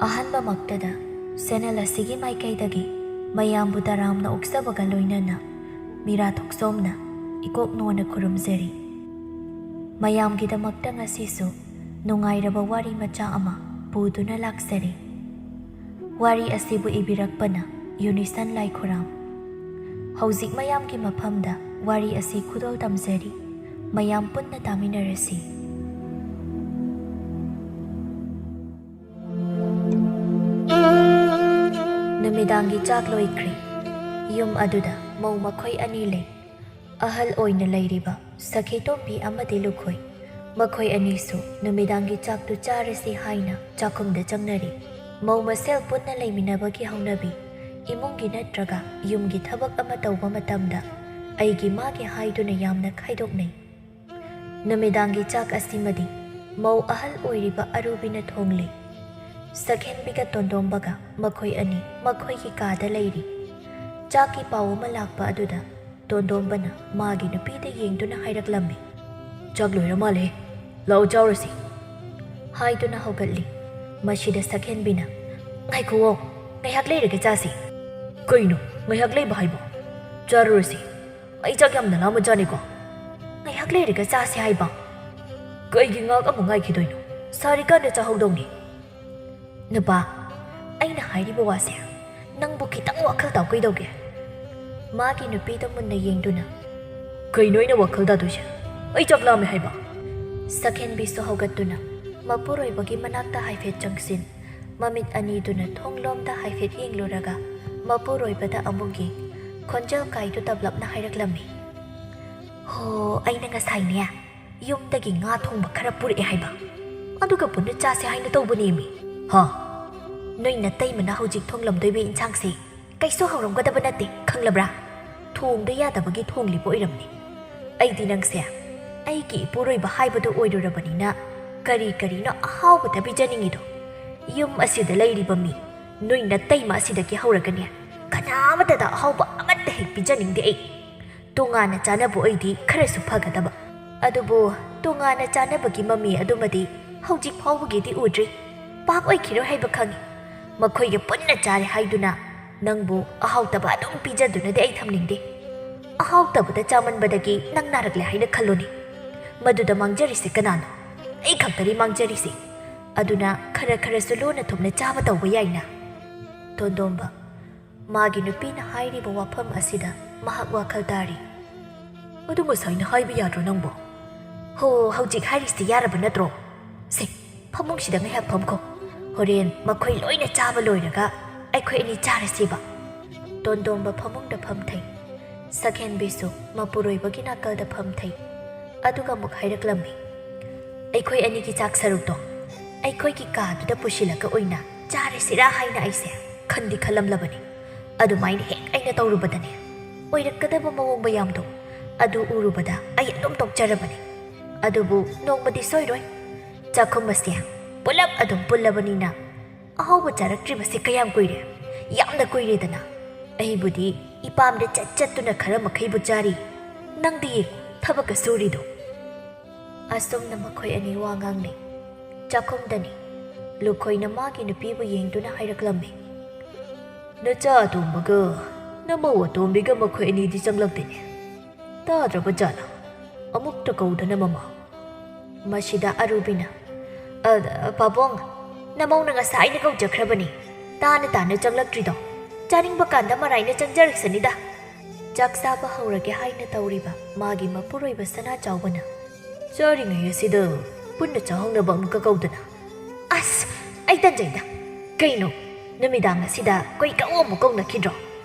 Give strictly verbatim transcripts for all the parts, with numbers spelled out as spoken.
ꯑꯍꯥꯟꯕꯃꯛꯇꯗ channel ꯑꯁꯤꯒꯤ ꯃꯥꯏꯀꯩꯗꯒꯤ ꯃꯌꯥꯝꯕꯨ ꯇꯔꯥꯝꯅ ꯑꯣꯛꯆꯕꯒ ꯂꯣꯏꯅꯅ ꯃꯤꯔꯥ ꯊꯣꯛꯆꯣꯝꯅ ꯏꯀꯣꯛ ꯅꯣꯟꯅ ꯈꯨꯔꯨꯝꯖꯔꯤ꯫ ꯃꯌꯥꯝꯒꯤꯗꯃꯛꯇ ꯉꯁꯤꯁꯨ ꯅꯨꯡꯉꯥꯏꯔꯕ ꯋꯥꯔꯤ ꯃꯆꯥ ꯑꯃ ꯄꯨꯗꯨꯅ ꯂꯥꯛꯆꯔꯤ꯫ ꯋꯥꯔꯤ ꯑꯁꯤꯕꯨ ꯏꯕꯤꯔꯛꯄꯅ ꯌꯨꯅꯤꯁꯟ ꯂꯥꯏꯈꯨꯔꯥꯝ꯫ ꯍꯧꯖꯤꯛ ꯃꯌꯥꯝꯒꯤ ꯃꯐꯝꯗ ꯋꯥꯔꯤ ꯑꯁꯤ ꯈꯨꯗꯣꯜ ꯇꯝꯖꯔꯤ꯫ ꯃꯌꯥꯝ ꯄꯨꯟꯅ ꯇꯥꯃꯤꯟꯅꯔꯁꯤ꯫ ꯅꯨꯃꯤꯗꯥꯡꯒꯤ ꯆꯥꯛ ꯂꯣꯏꯈ꯭ꯔꯦ꯫ ꯌꯨꯝ ꯑꯗꯨꯗ ꯃꯧ ꯃꯈꯣꯏ ꯑꯅꯤ ꯂꯩ꯫ ꯑꯍꯜ ꯑꯣꯏꯅ ꯂꯩꯔꯤꯕ ꯁꯈꯤꯇꯣꯝꯕꯤ ꯑꯃꯗꯤ ꯂꯨꯈꯣꯏ, ꯃꯈꯣꯏ ꯑꯅꯤꯁꯨ ꯅꯨꯃꯤꯗꯥꯡꯒꯤ ꯆꯥꯛꯇꯨ ꯆꯥꯔꯁꯤ ꯍꯥꯏꯅ ꯆꯥꯛꯈꯨꯝꯗ ꯆꯪꯅꯔꯤ꯫ ꯃꯧ ꯃꯁꯦꯜ ꯄꯨꯟꯅ ꯂꯩꯃꯤꯟꯅꯕꯒꯤ ꯍꯧꯅꯕꯤ ꯏꯃꯨꯡꯒꯤ ꯅꯠꯇ꯭ꯔꯒ ꯌꯨꯝꯒꯤ ꯊꯕꯛ ꯑꯃ ꯇꯧꯕ ꯃꯇꯝꯗ ꯑꯩꯒꯤ ꯃꯥꯒꯤ ꯍꯥꯏꯗꯨꯅ ꯌꯥꯝꯅ ꯈꯥꯏꯗꯣꯛꯅꯩ꯫ ꯅꯨꯃꯤꯗꯥꯡꯒꯤ ꯆꯥꯛ ꯑꯁꯤꯃꯗꯤ ꯃꯧ ꯑꯍꯜ ꯑꯣꯏꯔꯤꯕ ꯑꯔꯨꯕꯤꯅ ꯊꯣꯡꯂꯤ꯫ ꯁꯛꯍꯦꯟꯕꯤꯒ ꯇꯣꯟꯗꯣꯝꯕꯒ ꯃꯈꯣꯏ ꯑꯅꯤ ꯃꯈꯣꯏꯒꯤ ꯀꯥꯗ ꯂꯩꯔꯤ꯫ ꯆꯥꯛꯀꯤ ꯄꯥꯎ ꯑꯃ ꯂꯥꯛꯄ ꯑꯗꯨꯗ ꯇꯣꯟꯗꯣꯝꯕꯅ ꯃꯥꯒꯤ ꯅꯨꯄꯤꯗ ꯌꯦꯡꯗꯨꯅ ꯍꯥꯏꯔꯛꯂꯝꯃꯤ, "ꯆꯥꯛ ꯂꯣꯏꯔ ꯃꯥꯜꯂꯦ, ꯂꯥꯛꯑꯣ ꯆꯥꯎꯔꯁꯤ" ꯍꯥꯏꯗꯨꯅ ꯍꯧꯒꯠꯂꯤ꯫ ꯃꯁꯤꯗ ꯁꯛꯍꯦꯟꯕꯤꯅ, "ꯉꯥꯏꯈꯨꯑꯣ, ꯉꯥꯏꯍꯥꯛ ꯂꯩꯔꯒ ꯆꯥꯁꯤ"꯫ "ꯀꯩꯅꯣ ꯉꯥꯏꯍꯥꯛ ꯂꯩꯕ ꯍꯥꯏꯕꯣ? ꯆꯥꯔꯨꯔꯁꯤ, ꯑꯩ ꯆꯥꯛ ꯌꯥꯝꯅ ꯂꯥꯝꯃꯖꯥꯠꯅꯤꯀꯣ"꯫ "ꯉꯥꯏꯍꯥꯛ ꯂꯩꯔꯒ ꯆꯥꯁꯤ ꯍꯥꯏꯕ"꯫ "ꯀꯩꯒꯤ ꯉꯥꯏꯍꯥꯛ ꯑꯃꯨꯛ ꯉꯥꯏꯈꯤꯗꯣꯏꯅꯣ? ꯁꯥꯔꯤꯀꯥꯟꯗ ꯆꯥꯍꯧꯗꯧꯅꯤ"꯫ "ꯅꯨꯄꯥ, ꯑꯩꯅ ꯍꯥꯏꯔꯤꯕ ꯋꯥꯁꯦ ꯅꯪꯕꯨ ꯈꯤꯇꯪ ꯋꯥꯈꯜ ꯇꯥꯎ ꯀꯩꯗꯧꯒꯦ?" ꯃꯥꯒꯤ ꯅꯨꯄꯤꯗ ꯃꯨꯟꯅ ꯌꯦꯡꯗꯨꯅ, "ꯀꯩꯅꯣ ꯑꯩꯅ ꯋꯥꯈꯜ ꯇꯥꯗꯣꯏꯁꯦ? ꯑꯩ ꯆꯥꯛ ꯂꯥꯝꯃꯦ ꯍꯥꯏꯕ"꯫ ꯁꯛꯍꯦꯟꯕꯤꯁꯨ ꯍꯧꯒꯠꯇꯨꯅ ꯃꯄꯨꯔꯣꯏꯕꯒꯤ ꯃꯅꯥꯛꯇ ꯍꯥꯏꯐꯦꯠ ꯆꯪꯁꯤꯟ, ꯃꯃꯤꯠ ꯑꯅꯤꯗꯨꯅ ꯊꯣꯡꯂꯣꯝꯗ ꯍꯥꯏꯐꯦꯠ ꯌꯦꯡꯂꯨꯔꯒ ꯃꯄꯨꯔꯣꯏꯕꯗ ꯑꯃꯨꯛ ꯌꯦꯡ, ꯈꯣꯟꯖꯦꯜ ꯀꯥꯏꯗꯨ ꯇꯞꯂꯞꯅ ꯍꯥꯏꯔꯛꯂꯝꯃꯤ, "ꯍꯣ, ꯑꯩꯅ ꯉꯁꯥꯏꯅꯦ ꯌꯨꯝꯗꯒꯤ ꯉꯥ ꯊꯣꯡꯕ ꯈꯔ ꯄꯨꯔꯛꯑꯦ ꯍꯥꯏꯕ, ꯑꯗꯨꯒ ꯄꯨꯟꯅ ꯆꯥꯁꯦ ꯍꯥꯏꯅ ꯇꯧꯕꯅꯦꯃꯤ"꯫ "ꯍꯥ? ꯅꯣꯏ ꯅꯇꯩꯃꯅ ꯍꯧꯖꯤꯛ ꯊꯣꯡꯂꯝꯗꯣꯏꯕ ꯏꯟꯁꯥꯡꯁꯦ ꯀꯩꯁꯨ ꯍꯧꯔꯝꯒꯗꯕ ꯅꯠꯇꯦ, ꯈꯪꯂꯕ꯭ꯔꯥ? ꯊꯣꯡꯗ ꯌꯥꯗꯕꯒꯤ ꯊꯣꯡꯂꯤꯕ ꯑꯣꯏꯔꯝꯅꯤ꯫ ꯑꯩꯗꯤ ꯅꯪꯁꯦ ꯑꯩꯒꯤ ꯏꯄꯨꯔꯣꯏꯕ ꯍꯥꯏꯕꯗꯨ ꯑꯣꯏꯔꯨꯔꯕꯅꯤꯅ ꯀꯔꯤ ꯀꯔꯤꯅꯣ ꯑꯍꯥꯎꯕꯗ ꯄꯤꯖꯅꯤꯡꯉꯤꯗꯣ꯫ ꯌꯨꯝ ꯑꯁꯤꯗ ꯂꯩꯔꯤꯕ ꯃꯤ ꯅꯣꯏ ꯅꯇꯩꯃ ꯑꯁꯤꯗꯒꯤ ꯍꯧꯔꯒꯅꯦ ꯀꯅꯥꯃꯠꯇꯗ ꯑꯍꯥꯎꯕ ꯑꯃꯠꯇ ꯍꯦꯛ ꯄꯤꯖꯅꯤꯡꯗꯦ ꯑꯩ꯫ ꯇꯣꯉꯥꯟꯅ ꯆꯥꯅꯕ ꯑꯣꯏꯗꯤ ꯈꯔꯁꯨ ꯐꯒꯗꯕ꯫ ꯑꯗꯨꯕꯨ ꯇꯣꯉꯥꯟꯅ ꯆꯥꯅꯕꯒꯤ ꯃꯃꯤ ꯑꯗꯨꯃꯗꯤ ꯍꯧꯖꯤꯛ ꯐꯥꯎꯕꯒꯤꯗꯤ ꯎꯗ꯭ꯔꯤ꯫ ꯄꯥꯛ ꯑꯣꯏꯈꯤꯔꯣꯏ ꯍꯥꯏꯕ ꯈꯪꯏ꯫ ꯃꯈꯣꯏꯒ ꯄꯨꯟꯅ ꯆꯥꯔꯦ ꯍꯥꯏꯗꯨꯅ ꯅꯪꯕꯨ ꯑꯍꯥꯎꯇꯕ ꯑꯗꯨꯝ ꯄꯤꯖꯗꯨꯅꯗꯤ ꯑꯩ ꯊꯝꯅꯤꯡꯗꯦ꯫ ꯑꯍꯥꯎꯇꯕꯗ ꯆꯥꯃꯟꯕꯗꯒꯤ ꯅꯪ ꯅꯥꯔꯛꯂꯦ ꯍꯥꯏꯅ ꯈꯜꯂꯨꯅꯦ꯫ ꯃꯗꯨꯗ ꯃꯥꯡꯖꯔꯤꯁꯦ ꯀꯅꯥꯅꯣ? ꯑꯩ ꯈꯛꯇꯅꯤ ꯃꯥꯡꯖꯔꯤꯁꯦ꯫ ꯑꯗꯨꯅ ꯈꯔ ꯈꯔꯁꯨ ꯂꯣꯟꯅ ꯊꯨꯝꯅ ꯆꯥꯕ ꯇꯧꯕ ꯌꯥꯏꯅ꯫ ꯇꯣꯟꯗꯣꯝꯕ, ꯃꯥꯒꯤ ꯅꯨꯄꯤꯅ ꯍꯥꯏꯔꯤꯕ ꯋꯥꯐꯝ ꯑꯁꯤꯗ ꯃꯍꯥꯛ ꯋꯥꯈꯜ ꯇꯥꯔꯤ꯫ ꯑꯗꯨ ꯉꯁꯥꯏꯅ ꯍꯥꯏꯕ ꯌꯥꯗ꯭ꯔꯣ ꯅꯪꯕꯣ? ꯍꯣ, ꯍꯧꯖꯤꯛ ꯍꯥꯏꯔꯤꯁꯤꯗꯤ ꯌꯥꯔꯕ ꯅꯠꯇ꯭ꯔꯣ? ꯁꯦ, ꯐꯃꯨꯡꯁꯤꯗ ꯉꯥꯏꯍꯥꯛ ꯐꯝꯈꯣ꯫ ꯍꯣꯔꯦꯟ ꯃꯈꯣꯏ ꯂꯣꯏꯅ ꯆꯥꯕ ꯂꯣꯏꯔꯒ ꯑꯩꯈꯣꯏ ꯑꯅꯤ ꯆꯥꯔꯁꯤꯕ꯫ ꯇꯣꯟꯗꯣꯝꯕ ꯐꯃꯨꯡꯗ ꯐꯝꯊꯩ꯫ ꯁꯛꯍꯦꯟꯕꯤꯁꯨ ꯃꯄꯨꯔꯣꯏꯕꯒꯤ ꯅꯥꯀꯜꯗ ꯐꯝꯊꯩ꯫ ꯑꯗꯨꯒ ꯑꯃꯨꯛ ꯍꯥꯏꯔꯛꯂꯝꯃꯤ, ꯑꯩꯈꯣꯏ ꯑꯅꯤꯒꯤ ꯆꯥꯛ ꯁꯔꯨꯛꯇꯣ ꯑꯩꯈꯣꯏꯒꯤ ꯀꯥꯗꯨꯗ ꯄꯨꯁꯤꯜꯂꯒ ꯑꯣꯏꯅ ꯆꯥꯔꯁꯤꯔꯥ ꯍꯥꯏꯅ ꯑꯩꯁꯦ ꯈꯟꯗꯤ ꯈꯜꯂꯝꯂꯕꯅꯤ꯫ ꯑꯗꯨꯃꯥꯏꯅ ꯍꯦꯛ ꯑꯩꯅ ꯇꯧꯔꯨꯕꯗꯅꯦ, ꯑꯣꯏꯔꯛꯀꯗꯕ ꯃꯑꯣꯡ ꯃꯌꯥꯝꯗꯣ ꯑꯗꯨ ꯎꯔꯨꯕꯗ ꯑꯩ ꯑꯗꯨꯝ ꯇꯣꯛꯆꯔꯕꯅꯤ꯫ ꯑꯗꯨꯕꯨ ꯅꯣꯡꯃꯗꯤ ꯁꯣꯏꯔꯣꯏ꯫ ꯆꯥꯛꯈꯨꯝ ꯑꯁꯦ ꯄꯨꯂꯞ ꯑꯗꯨꯝ ꯄꯨꯜꯂꯕꯅꯤꯅ ꯑꯍꯥꯎꯕ ꯆꯥꯔꯛꯇ꯭ꯔꯤꯕꯁꯦ ꯀꯌꯥꯝ ꯀꯨꯏꯔꯦ? ꯌꯥꯝꯅ ꯀꯨꯏꯔꯦꯗꯅ꯫ ꯑꯩꯕꯨꯗꯤ ꯏꯄꯥꯝꯗ ꯆꯠ ꯆꯠꯇꯨꯅ ꯈꯔ ꯃꯈꯩꯕꯨ ꯆꯥꯔꯤ꯫ ꯅꯪꯗꯤ ꯌꯦꯡꯉꯨ, ꯊꯕꯛꯀ ꯁꯨꯔꯤꯗꯣ꯫ ꯑꯁꯨꯝꯅ ꯃꯈꯣꯏ ꯑꯅꯤ ꯋꯥ ꯉꯥꯡꯅꯩ꯫ ꯆꯥꯛꯈꯨꯝꯗꯅꯤ꯫ ꯂꯨꯈꯣꯏꯅ ꯃꯥꯒꯤ ꯅꯨꯄꯤꯕꯨ ꯌꯦꯡꯗꯨꯅ ꯍꯥꯏꯔꯛꯂꯝꯃꯤ, ꯅꯆꯥ ꯑꯇꯣꯝꯕꯒ ꯅꯃꯧ ꯑꯇꯣꯝꯕꯤꯒ ꯃꯈꯣꯏ ꯑꯅꯤꯗꯤ ꯆꯪꯂꯛꯇꯦꯅꯦ꯫ ꯇꯥꯗ꯭ꯔꯕ ꯖꯥꯠꯂ? ꯑꯃꯨꯛꯇ ꯀꯧꯗꯅ ꯃꯃꯥ꯫ ꯃꯁꯤꯗ ꯑꯔꯨꯕꯤꯅ, "ꯑ, ꯄꯥꯕꯨꯡ, ꯅꯃꯧꯅ ꯉꯁꯥꯏꯅ ꯀꯧꯖꯈ꯭ꯔꯕꯅꯤ꯫ ꯇꯥꯅ ꯇꯥꯅ ꯆꯪꯂꯛꯇ꯭ꯔꯤꯗꯣ꯫ ꯆꯥꯅꯤꯡꯕ ꯀꯥꯟꯗ ꯃꯔꯥꯏꯅ ꯆꯪꯖꯔꯛꯁꯅꯤꯗ꯫" ꯆꯥꯛ ꯆꯥꯕ ꯍꯧꯔꯒꯦ ꯍꯥꯏꯅ ꯇꯧꯔꯤꯕ ꯃꯥꯒꯤ ꯃꯄꯨꯔꯣꯏꯕ ꯁꯅꯥꯆꯥꯎꯕꯅ, "ꯆꯥꯔꯤꯉꯩ ꯑꯁꯤꯗ ꯄꯨꯟꯅ ꯆꯥꯍꯧꯅꯕ ꯑꯃꯨꯛꯀ ꯀꯧꯗꯅ꯫ ꯑꯁ, ꯑꯩ ꯇꯟꯖꯩꯗ꯫ ꯀꯩꯅꯣ, ꯅꯨꯃꯤꯗꯥꯡ ꯑꯁꯤꯗ ꯀꯣꯏ ꯀꯧ ꯑꯃꯨꯛ ꯀꯧꯅꯈꯤꯗ꯭ꯔꯣ?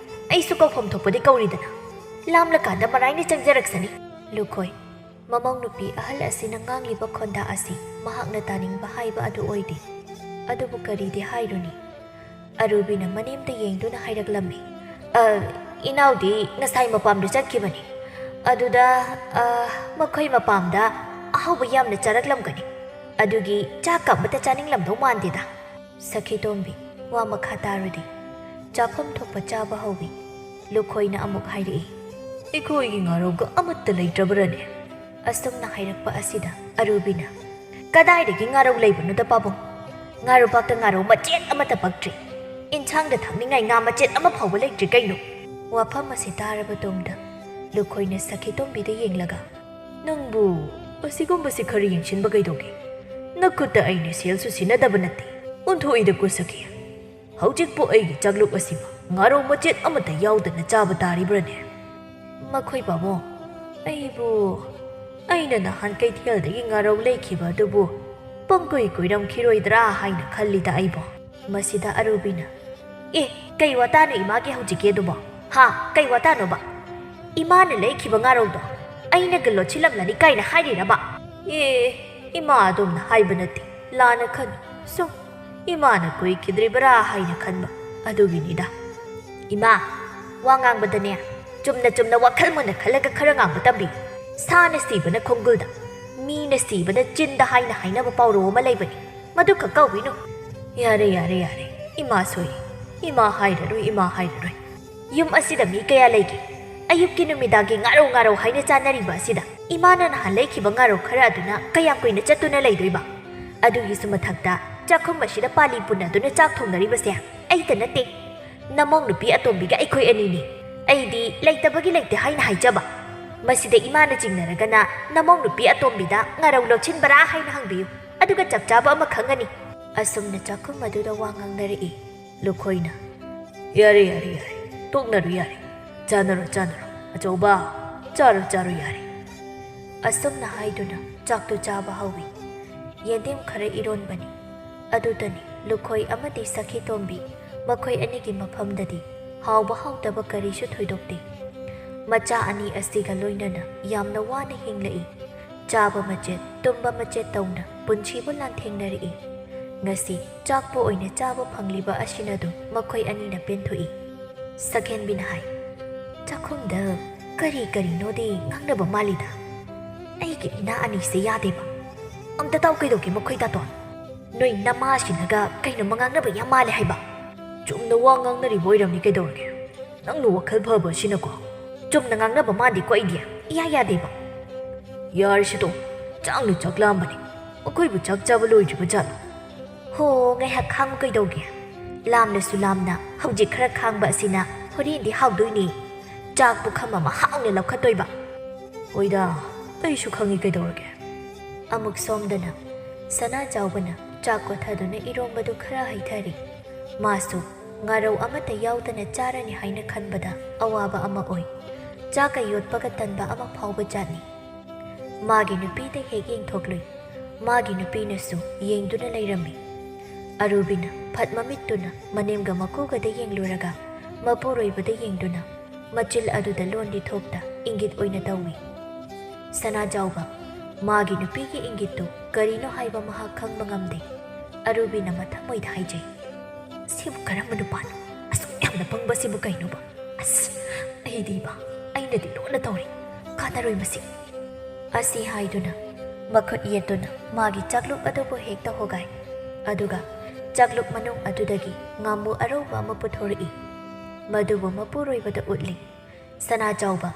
ꯑꯩꯁꯨ ꯀꯧꯐꯝ ꯊꯣꯛꯄꯗꯤ ꯀꯧꯔꯤꯗꯅ꯫ ꯂꯥꯝꯂꯀꯥꯟꯗ ꯃꯔꯥꯏꯅ ꯆꯪꯖꯔꯛꯁꯅꯤ꯫" ꯂꯨꯈꯣꯏ, ꯃꯃꯧ ꯅꯨꯄꯤ ꯑꯍꯜ ꯑꯁꯤꯅ ꯉꯥꯡꯂꯤꯕ ꯈꯣꯟꯗꯥ ꯑꯁꯤ ꯃꯍꯥꯛꯅ ꯇꯥꯅꯤꯡꯕ ꯍꯥꯏꯕ ꯑꯗꯨ ꯑꯣꯏꯗꯦ꯫ ꯑꯗꯨꯕꯨ ꯀꯔꯤꯗꯤ ꯍꯥꯏꯔꯨꯅꯤ? ꯑꯔꯨꯕꯤꯅ ꯃꯅꯦꯝꯗ ꯌꯦꯡꯗꯨꯅ ꯍꯥꯏꯔꯛꯂꯝꯃꯤ, "ꯑ, ꯏꯅꯥꯎꯗꯤ ꯉꯁꯥꯏ ꯃꯄꯥꯝꯗ ꯆꯠꯈꯤꯕꯅꯤ꯫ ꯑꯗꯨꯗ, ꯑ, ꯃꯈꯣꯏ ꯃꯄꯥꯝꯗ ꯑꯍꯥꯎꯕ ꯌꯥꯝꯅ ꯆꯥꯔꯛꯂꯝꯒꯅꯤ꯫ ꯑꯗꯨꯒꯤ ꯆꯥꯛꯀ ꯑꯃꯠꯇ ꯆꯥꯅꯤꯡꯂꯝꯗꯧ ꯃꯥꯟꯗꯦꯗ꯫" ꯁꯈꯤꯇꯣꯝꯕꯤ, ꯋꯥ ꯃꯈꯥ ꯇꯥꯔꯨꯗꯦ꯫ ꯆꯥꯐꯝ ꯊꯣꯛꯄ ꯆꯥꯕ ꯍꯧꯏ꯫ ꯂꯨꯈꯣꯏꯅ ꯑꯃꯨꯛ ꯍꯥꯏꯔꯛꯏ, "ꯑꯩꯈꯣꯏꯒꯤ ꯉꯥꯔꯧꯒ ꯑꯃꯠꯇ ꯂꯩꯇ꯭ꯔꯕꯔꯅꯦ?" ꯑꯁꯨꯝꯅ ꯍꯥꯏꯔꯛꯄ ꯑꯁꯤꯗ ꯑꯔꯨꯕꯤꯅ, "ꯀꯗꯥꯏꯗꯒꯤ ꯉꯥꯔꯧ ꯂꯩꯕꯅꯣꯗ ꯄꯥꯕꯨꯡ? ꯉꯥꯔꯨꯕꯥꯛꯇ ꯉꯥꯔꯧ ꯃꯆꯦꯠ ꯑꯃꯠꯇ ꯄꯛꯇ꯭ꯔꯤ꯫ ꯏꯟꯁꯥꯡꯗ ꯊꯥꯛꯅꯤꯡꯉꯥꯏ ꯉꯥ ꯃꯆꯦꯠ ꯑꯃ ꯐꯥꯎꯕ ꯂꯩꯇ꯭ꯔꯤ ꯀꯩꯅꯣ?" ꯋꯥꯐꯝ ꯑꯁꯤ ꯇꯥꯔꯕ ꯇꯨꯡꯗ ꯂꯨꯈꯣꯏꯅ ꯁꯈꯤꯇꯣꯝꯕꯤꯗ ꯌꯦꯡꯂꯒ, "ꯅꯪꯕꯨ ꯑꯁꯤꯒꯨꯝꯕꯁꯤ ꯈꯔ ꯌꯦꯡꯁꯤꯟꯕ ꯀꯩꯗꯧꯒꯦ? ꯅꯈꯨꯠꯇ ꯑꯩꯅ ꯁꯦꯜꯁꯨ ꯁꯤꯟꯅꯗꯕ ꯅꯠꯇꯦ꯫ ꯑꯣꯟꯊꯣꯛꯏꯗꯀꯣ ꯁꯈꯤ꯫ ꯍꯧꯖꯤꯛꯄꯨ ꯑꯩꯒꯤ ꯆꯥꯛꯂꯨꯛ ꯑꯁꯤꯃ ꯉꯥꯔꯧ ꯃꯆꯦꯠ ꯑꯃꯠꯇ ꯌꯥꯎꯗꯅ ꯆꯥꯕ ꯇꯥꯔꯤꯕ꯭ꯔꯅꯦ?" "ꯃꯈꯣꯏ ꯄꯥꯕꯨꯡ, ꯑꯩꯕꯨ, ꯑꯩꯅ ꯅꯍꯥꯟ ꯀꯩꯊꯦꯜꯗꯒꯤ ꯉꯥꯔꯧ ꯂꯩꯈꯤꯕ ꯑꯗꯨꯕꯨ ꯄꯪꯀꯨꯏ ꯀꯨꯏꯔꯝꯈꯤꯔꯣꯏꯗ꯭ꯔꯥ ꯍꯥꯏꯅ ꯈꯜꯂꯤꯗ ꯑꯩꯕꯨ꯫" ꯃꯁꯤꯗ ꯑꯔꯨꯕꯤꯅ, "ꯑꯦ, ꯀꯩ ꯋꯥꯇꯥꯅꯣ ꯏꯃꯥꯒꯤ ꯍꯧꯖꯤꯛꯀꯤ ꯑꯗꯨꯕꯣ? ꯍꯥ, ꯀꯩ ꯋꯥꯇꯥꯅꯣꯕ? ꯏꯃꯥꯅ ꯂꯩꯈꯤꯕ ꯉꯥꯔꯧꯗꯣ ꯑꯩꯅꯒ ꯂꯣꯠꯁꯤꯜꯂꯝꯂꯅꯤ ꯀꯥꯏꯅ ꯍꯥꯏꯔꯤꯔꯕ?" "ꯑꯦ, ꯏꯃꯥ ꯑꯗꯨꯝꯅ ꯍꯥꯏꯕ ꯅꯠꯇꯦ, ꯂꯥꯟꯅ ꯈꯟ꯫ ꯁꯨꯝ ꯏꯃꯥꯅ ꯀꯨꯏꯈꯤꯗ꯭ꯔꯤꯕ꯭ꯔꯥ ꯍꯥꯏꯅ ꯈꯟꯕ ꯑꯗꯨꯒꯤꯅꯤꯗ꯫" "ꯏꯃꯥ, ꯋꯥ ꯉꯥꯡꯕꯗꯅꯦ, ꯆꯨꯝꯅ ꯆꯨꯝꯅ ꯋꯥꯈꯜ ꯃꯨꯟꯅ ꯈꯜꯂꯒ ꯈꯔ ꯉꯥꯡꯕ ꯇꯝꯕꯤꯌꯨ꯫ ꯁꯥꯅ ꯁꯤꯕꯅ ꯈꯣꯡꯒꯨꯜꯗ, ꯃꯤꯅ ꯁꯤꯕꯅ ꯆꯤꯟꯗ ꯍꯥꯏꯅ ꯍꯥꯏꯅꯕ ꯄꯥꯎꯔꯧ ꯑꯃ ꯂꯩꯕꯅꯤ꯫ ꯃꯗꯨ ꯈꯛ ꯀꯥꯎꯕꯤꯅꯨ꯫" "ꯌꯥꯔꯦ, ꯌꯥꯔꯦ, ꯌꯥꯔꯦ꯫ ꯏꯃꯥ ꯁꯣꯏ꯫ ꯏꯃꯥ ꯍꯥꯏꯔꯔꯣꯏ, ꯏꯃꯥ ꯍꯥꯏꯔꯔꯣꯏ꯫ ꯌꯨꯝ ꯑꯁꯤꯗ ꯃꯤ ꯀꯌꯥ ꯂꯩꯒꯦ? ꯑꯌꯨꯛꯀꯤ ꯅꯨꯃꯤꯗꯥꯡꯒꯤ ꯉꯥꯔꯧ ꯉꯥꯔꯧ ꯍꯥꯏꯅ ꯆꯥꯅꯔꯤꯕ ꯑꯁꯤꯗ ꯏꯃꯥꯅ ꯅꯍꯥꯟ ꯂꯩꯈꯤꯕ ꯉꯥꯔꯧ ꯈꯔ ꯑꯗꯨꯅ ꯀꯌꯥꯝ ꯀꯨꯏꯅ ꯆꯠꯇꯨꯅ ꯂꯩꯗꯣꯏꯕ? ꯑꯗꯨꯒꯤꯁꯨ ꯃꯊꯛꯇ ꯆꯥꯛꯈꯨꯝ ꯑꯁꯤꯗ ꯄꯥꯂꯤ ꯄꯨꯟꯅꯗꯨꯅ ꯆꯥꯛ ꯊꯣꯡꯅꯔꯤꯕꯁꯦ ꯑꯩꯇ ꯅꯠꯇꯦ, ꯅꯃꯧ ꯅꯨꯄꯤ ꯑꯇꯣꯝꯕꯤꯒ ꯑꯩꯈꯣꯏ ꯑꯅꯤꯅꯤ꯫ ꯑꯩꯗꯤ ꯂꯩꯇꯕꯒꯤ ꯂꯩꯇꯦ ꯍꯥꯏꯅ ꯍꯥꯏꯖꯕ꯫ ꯃꯁꯤꯗ ꯏꯃꯥꯅ ꯆꯤꯡꯅꯔꯒꯅ ꯅꯃꯧ ꯅꯨꯄꯤ ꯑꯇꯣꯝꯕꯤꯗ ꯉꯥꯔꯧ ꯂꯣꯠꯁꯤꯟꯕꯔꯥ ꯍꯥꯏꯅ ꯍꯪꯕꯤꯌꯨ, ꯑꯗꯨꯒ ꯆꯞ ꯆꯥꯕ ꯑꯃ ꯈꯪꯒꯅꯤ꯫" ꯑꯁꯨꯝꯅ ꯆꯥꯛꯈꯨꯝ ꯑꯗꯨꯗ ꯋꯥ ꯉꯥꯡꯅꯔꯛꯏ꯫ ꯂꯨꯈꯣꯏꯅ, "ꯌꯥꯔꯦ, ꯌꯥꯔꯦ, ꯌꯥꯔꯦ, ꯇꯣꯛꯅꯔꯨ ꯌꯥꯔꯦ꯫ ꯆꯥꯅꯔꯣ, ꯆꯥꯅꯔꯣ꯫ ꯑꯆꯧꯕ, ꯆꯥꯔꯣ, ꯆꯥꯔꯣ ꯌꯥꯔꯦ꯫" ꯑꯁꯨꯝꯅ ꯍꯥꯏꯗꯨꯅ ꯆꯥꯛꯇꯨ ꯆꯥꯕ ꯍꯧꯏ꯫ ꯌꯦꯟꯗꯦꯝ ꯈꯔ ꯏꯔꯣꯟꯕꯅꯤ꯫ ꯑꯗꯨꯇꯅꯤ ꯂꯨꯈꯣꯏ ꯑꯃꯗꯤ ꯁꯈꯤꯇꯣꯝꯕꯤ ꯃꯈꯣꯏ ꯑꯅꯤꯒꯤ ꯃꯐꯝꯗꯗꯤ ꯍꯥꯎꯕ ꯍꯥꯎꯇꯕ ꯀꯔꯤꯁꯨ ꯊꯣꯏꯗꯣꯛꯇꯦ꯫ ꯃꯆꯥ ꯑꯅꯤ ꯑꯁꯤꯒ ꯂꯣꯏꯅꯅ ꯌꯥꯝꯅ ꯋꯥꯅ ꯍꯤꯡꯂꯛꯏ꯫ ꯆꯥꯕ ꯃꯆꯦꯠ, ꯇꯨꯝꯕ ꯃꯆꯦꯠ ꯇꯧꯅ ꯄꯨꯟꯁꯤꯕꯨ ꯂꯥꯟꯊꯦꯡꯅꯔꯛꯏ꯫ ꯉꯁꯤ ꯆꯥꯛꯄꯨ ꯑꯣꯏꯅ ꯆꯥꯕ ꯐꯪꯂꯤꯕ ꯑꯁꯤꯅꯗꯨꯝ ꯃꯈꯣꯏ ꯑꯅꯤꯅ ꯄꯦꯟꯊꯣꯛꯏ꯫ ꯁꯛꯍꯦꯟꯕꯤꯅ ꯍꯥꯏ, "ꯆꯥꯛꯈꯨꯝꯗ ꯀꯔꯤ ꯀꯔꯤꯅꯣꯗꯤ ꯉꯥꯡꯅꯕ ꯃꯥꯜꯂꯤꯗ꯫ ꯑꯩꯒꯤ ꯏꯅꯥ ꯑꯅꯤꯁꯦ ꯌꯥꯗꯦꯕ꯫ ꯑꯝꯇ ꯇꯥꯎ ꯀꯩꯗꯧꯒꯦ ꯃꯈꯣꯏ ꯇꯥꯇꯣꯟ? ꯅꯣꯏ ꯅꯃꯥꯁꯤꯅꯒ ꯀꯩꯅꯣꯃ ꯉꯥꯡꯅꯕ ꯌꯥꯝ ꯃꯥꯜꯂꯦ ꯍꯥꯏꯕ꯫ ꯆꯨꯝꯅ ꯋꯥ ꯉꯥꯡꯅꯔꯤꯕ ꯑꯣꯏꯔꯝꯅꯤ ꯀꯩꯗꯧꯔꯒꯦ? ꯅꯪꯅ ꯋꯥꯈꯜ ꯐꯕ ꯑꯁꯤꯅꯀꯣ꯫ ꯆꯨꯝꯅ ꯉꯥꯡꯅꯕ ꯃꯥꯟꯗꯦꯀꯣ ꯑꯩꯗꯤ꯫ ꯏꯌꯥ ꯌꯥꯗꯦꯕ꯫" "ꯌꯥꯔꯦꯁꯦ ꯇꯣ, ꯆꯥꯛꯅ ꯆꯥꯛ ꯂꯥꯝꯕꯅꯦ꯫ ꯃꯈꯣꯏꯕꯨ ꯆꯥꯛ ꯆꯥꯕ ꯂꯣꯏꯗ꯭ꯔꯤꯕ ꯖꯥꯠꯂꯣ?" ꯍꯣ, ꯉꯥꯏꯍꯥꯛ ꯈꯥꯡꯉꯨ ꯀꯩꯗꯧꯒꯦ? ꯂꯥꯝꯂꯁꯨ ꯂꯥꯝꯅ ꯍꯧꯖꯤꯛ ꯈꯔ ꯈꯥꯡꯕ ꯑꯁꯤꯅ ꯍꯣꯔꯦꯟꯗꯤ ꯍꯥꯎꯗꯣꯏꯅꯤ꯫ ꯆꯥꯛ ꯄꯨꯈꯝ ꯑꯃ ꯍꯥꯎꯅ ꯂꯧꯈꯠꯇꯣꯏꯕ꯫ ꯍꯣꯏꯗ, ꯑꯩꯁꯨ ꯈꯪꯉꯤ ꯀꯩꯗꯧꯔꯒꯦ꯫ ꯑꯃꯨꯛ ꯁꯣꯝꯗꯅ ꯁꯅꯥ ꯆꯥꯎꯕꯅ ꯆꯥꯛ ꯀꯣꯊꯗꯨꯅ ꯏꯔꯣꯝꯕꯗꯨ ꯈꯔ ꯍꯩꯊꯔꯤ꯫ ꯃꯥꯁꯨ ꯉꯥꯔꯧ ꯑꯃꯠꯇ ꯌꯥꯎꯗꯅ ꯆꯥꯔꯅꯤ ꯍꯥꯏꯅ ꯈꯟꯕꯗ ꯑꯋꯥꯕ ꯑꯃ ꯑꯣꯏ꯫ ꯆꯥꯛꯀ ꯌꯣꯠꯄꯒ ꯇꯟꯕ ꯑꯃ ꯐꯥꯎꯕ ꯖꯥꯠꯅꯤ꯫ ꯃꯥꯒꯤ ꯅꯨꯄꯤꯗ ꯍꯦꯛ ꯌꯦꯡꯊꯣꯛꯂꯨꯏ꯫ ꯃꯥꯒꯤ ꯅꯨꯄꯤꯅꯁꯨ ꯌꯦꯡꯗꯨꯅ ꯂꯩꯔꯝꯃꯤ꯫ ꯑꯔꯨꯕꯤꯅ ꯐꯠ ꯃꯃꯤꯠꯇꯨꯅ ꯃꯅꯦꯝꯒ ꯃꯀꯨꯒꯗ ꯌꯦꯡꯂꯨꯔꯒ ꯃꯄꯨꯔꯣꯏꯕꯗ ꯌꯦꯡꯗꯨꯅ ꯃꯆꯤꯜ ꯑꯗꯨꯗ ꯂꯣꯟꯗꯤ ꯊꯣꯛꯇ ꯏꯪꯒꯤꯠ ꯑꯣꯏꯅ ꯇꯧꯏ꯫ ꯁꯅꯥꯖꯥꯎꯕ, ꯃꯥꯒꯤ ꯅꯨꯄꯤꯒꯤ ꯏꯪꯒꯤꯠꯇꯨ ꯀꯔꯤꯅꯣ ꯍꯥꯏꯕ ꯃꯍꯥꯛ ꯈꯪꯕ ꯉꯝꯗꯦ꯫ ꯑꯔꯨꯕꯤꯅ ꯃꯊꯃꯣꯏꯗ ꯍꯥꯏꯖꯩ, "ꯁꯤꯕꯨ ꯀꯔꯝꯕ ꯅꯨꯄꯥꯅꯣ? ꯑꯁꯨꯛ ꯌꯥꯝꯅ ꯄꯪꯕꯁꯤꯕꯨ ꯀꯩꯅꯣꯕ? ꯑꯁ, ꯑꯩꯗꯤꯕ, ꯑꯩꯅꯗꯤ ꯂꯣꯟꯅ ꯇꯧꯔꯤ꯫ ꯀꯥꯟꯅꯔꯣꯏ ꯃꯁꯤ꯫" ꯑꯁꯤ ꯍꯥꯏꯗꯨꯅ ꯃꯈꯨꯠ ꯌꯦꯠꯇꯨꯅ ꯃꯥꯒꯤ ꯆꯥꯛꯂꯨꯛ ꯑꯗꯨꯕꯨ ꯍꯦꯛꯇ ꯍꯣꯒꯥꯏ꯫ ꯑꯗꯨꯒ ꯆꯥꯛꯂꯨꯛ ꯃꯅꯨꯡ ꯑꯗꯨꯗꯒꯤ ꯉꯥꯃꯨ ꯑꯔꯧꯕ ꯑꯃ ꯄꯨꯊꯣꯔꯛꯏ꯫ ꯃꯗꯨꯕꯨ ꯃꯄꯨꯔꯣꯏꯕꯗ ꯎꯠꯂꯤ꯫ ꯁꯅꯥꯆꯥꯎꯕ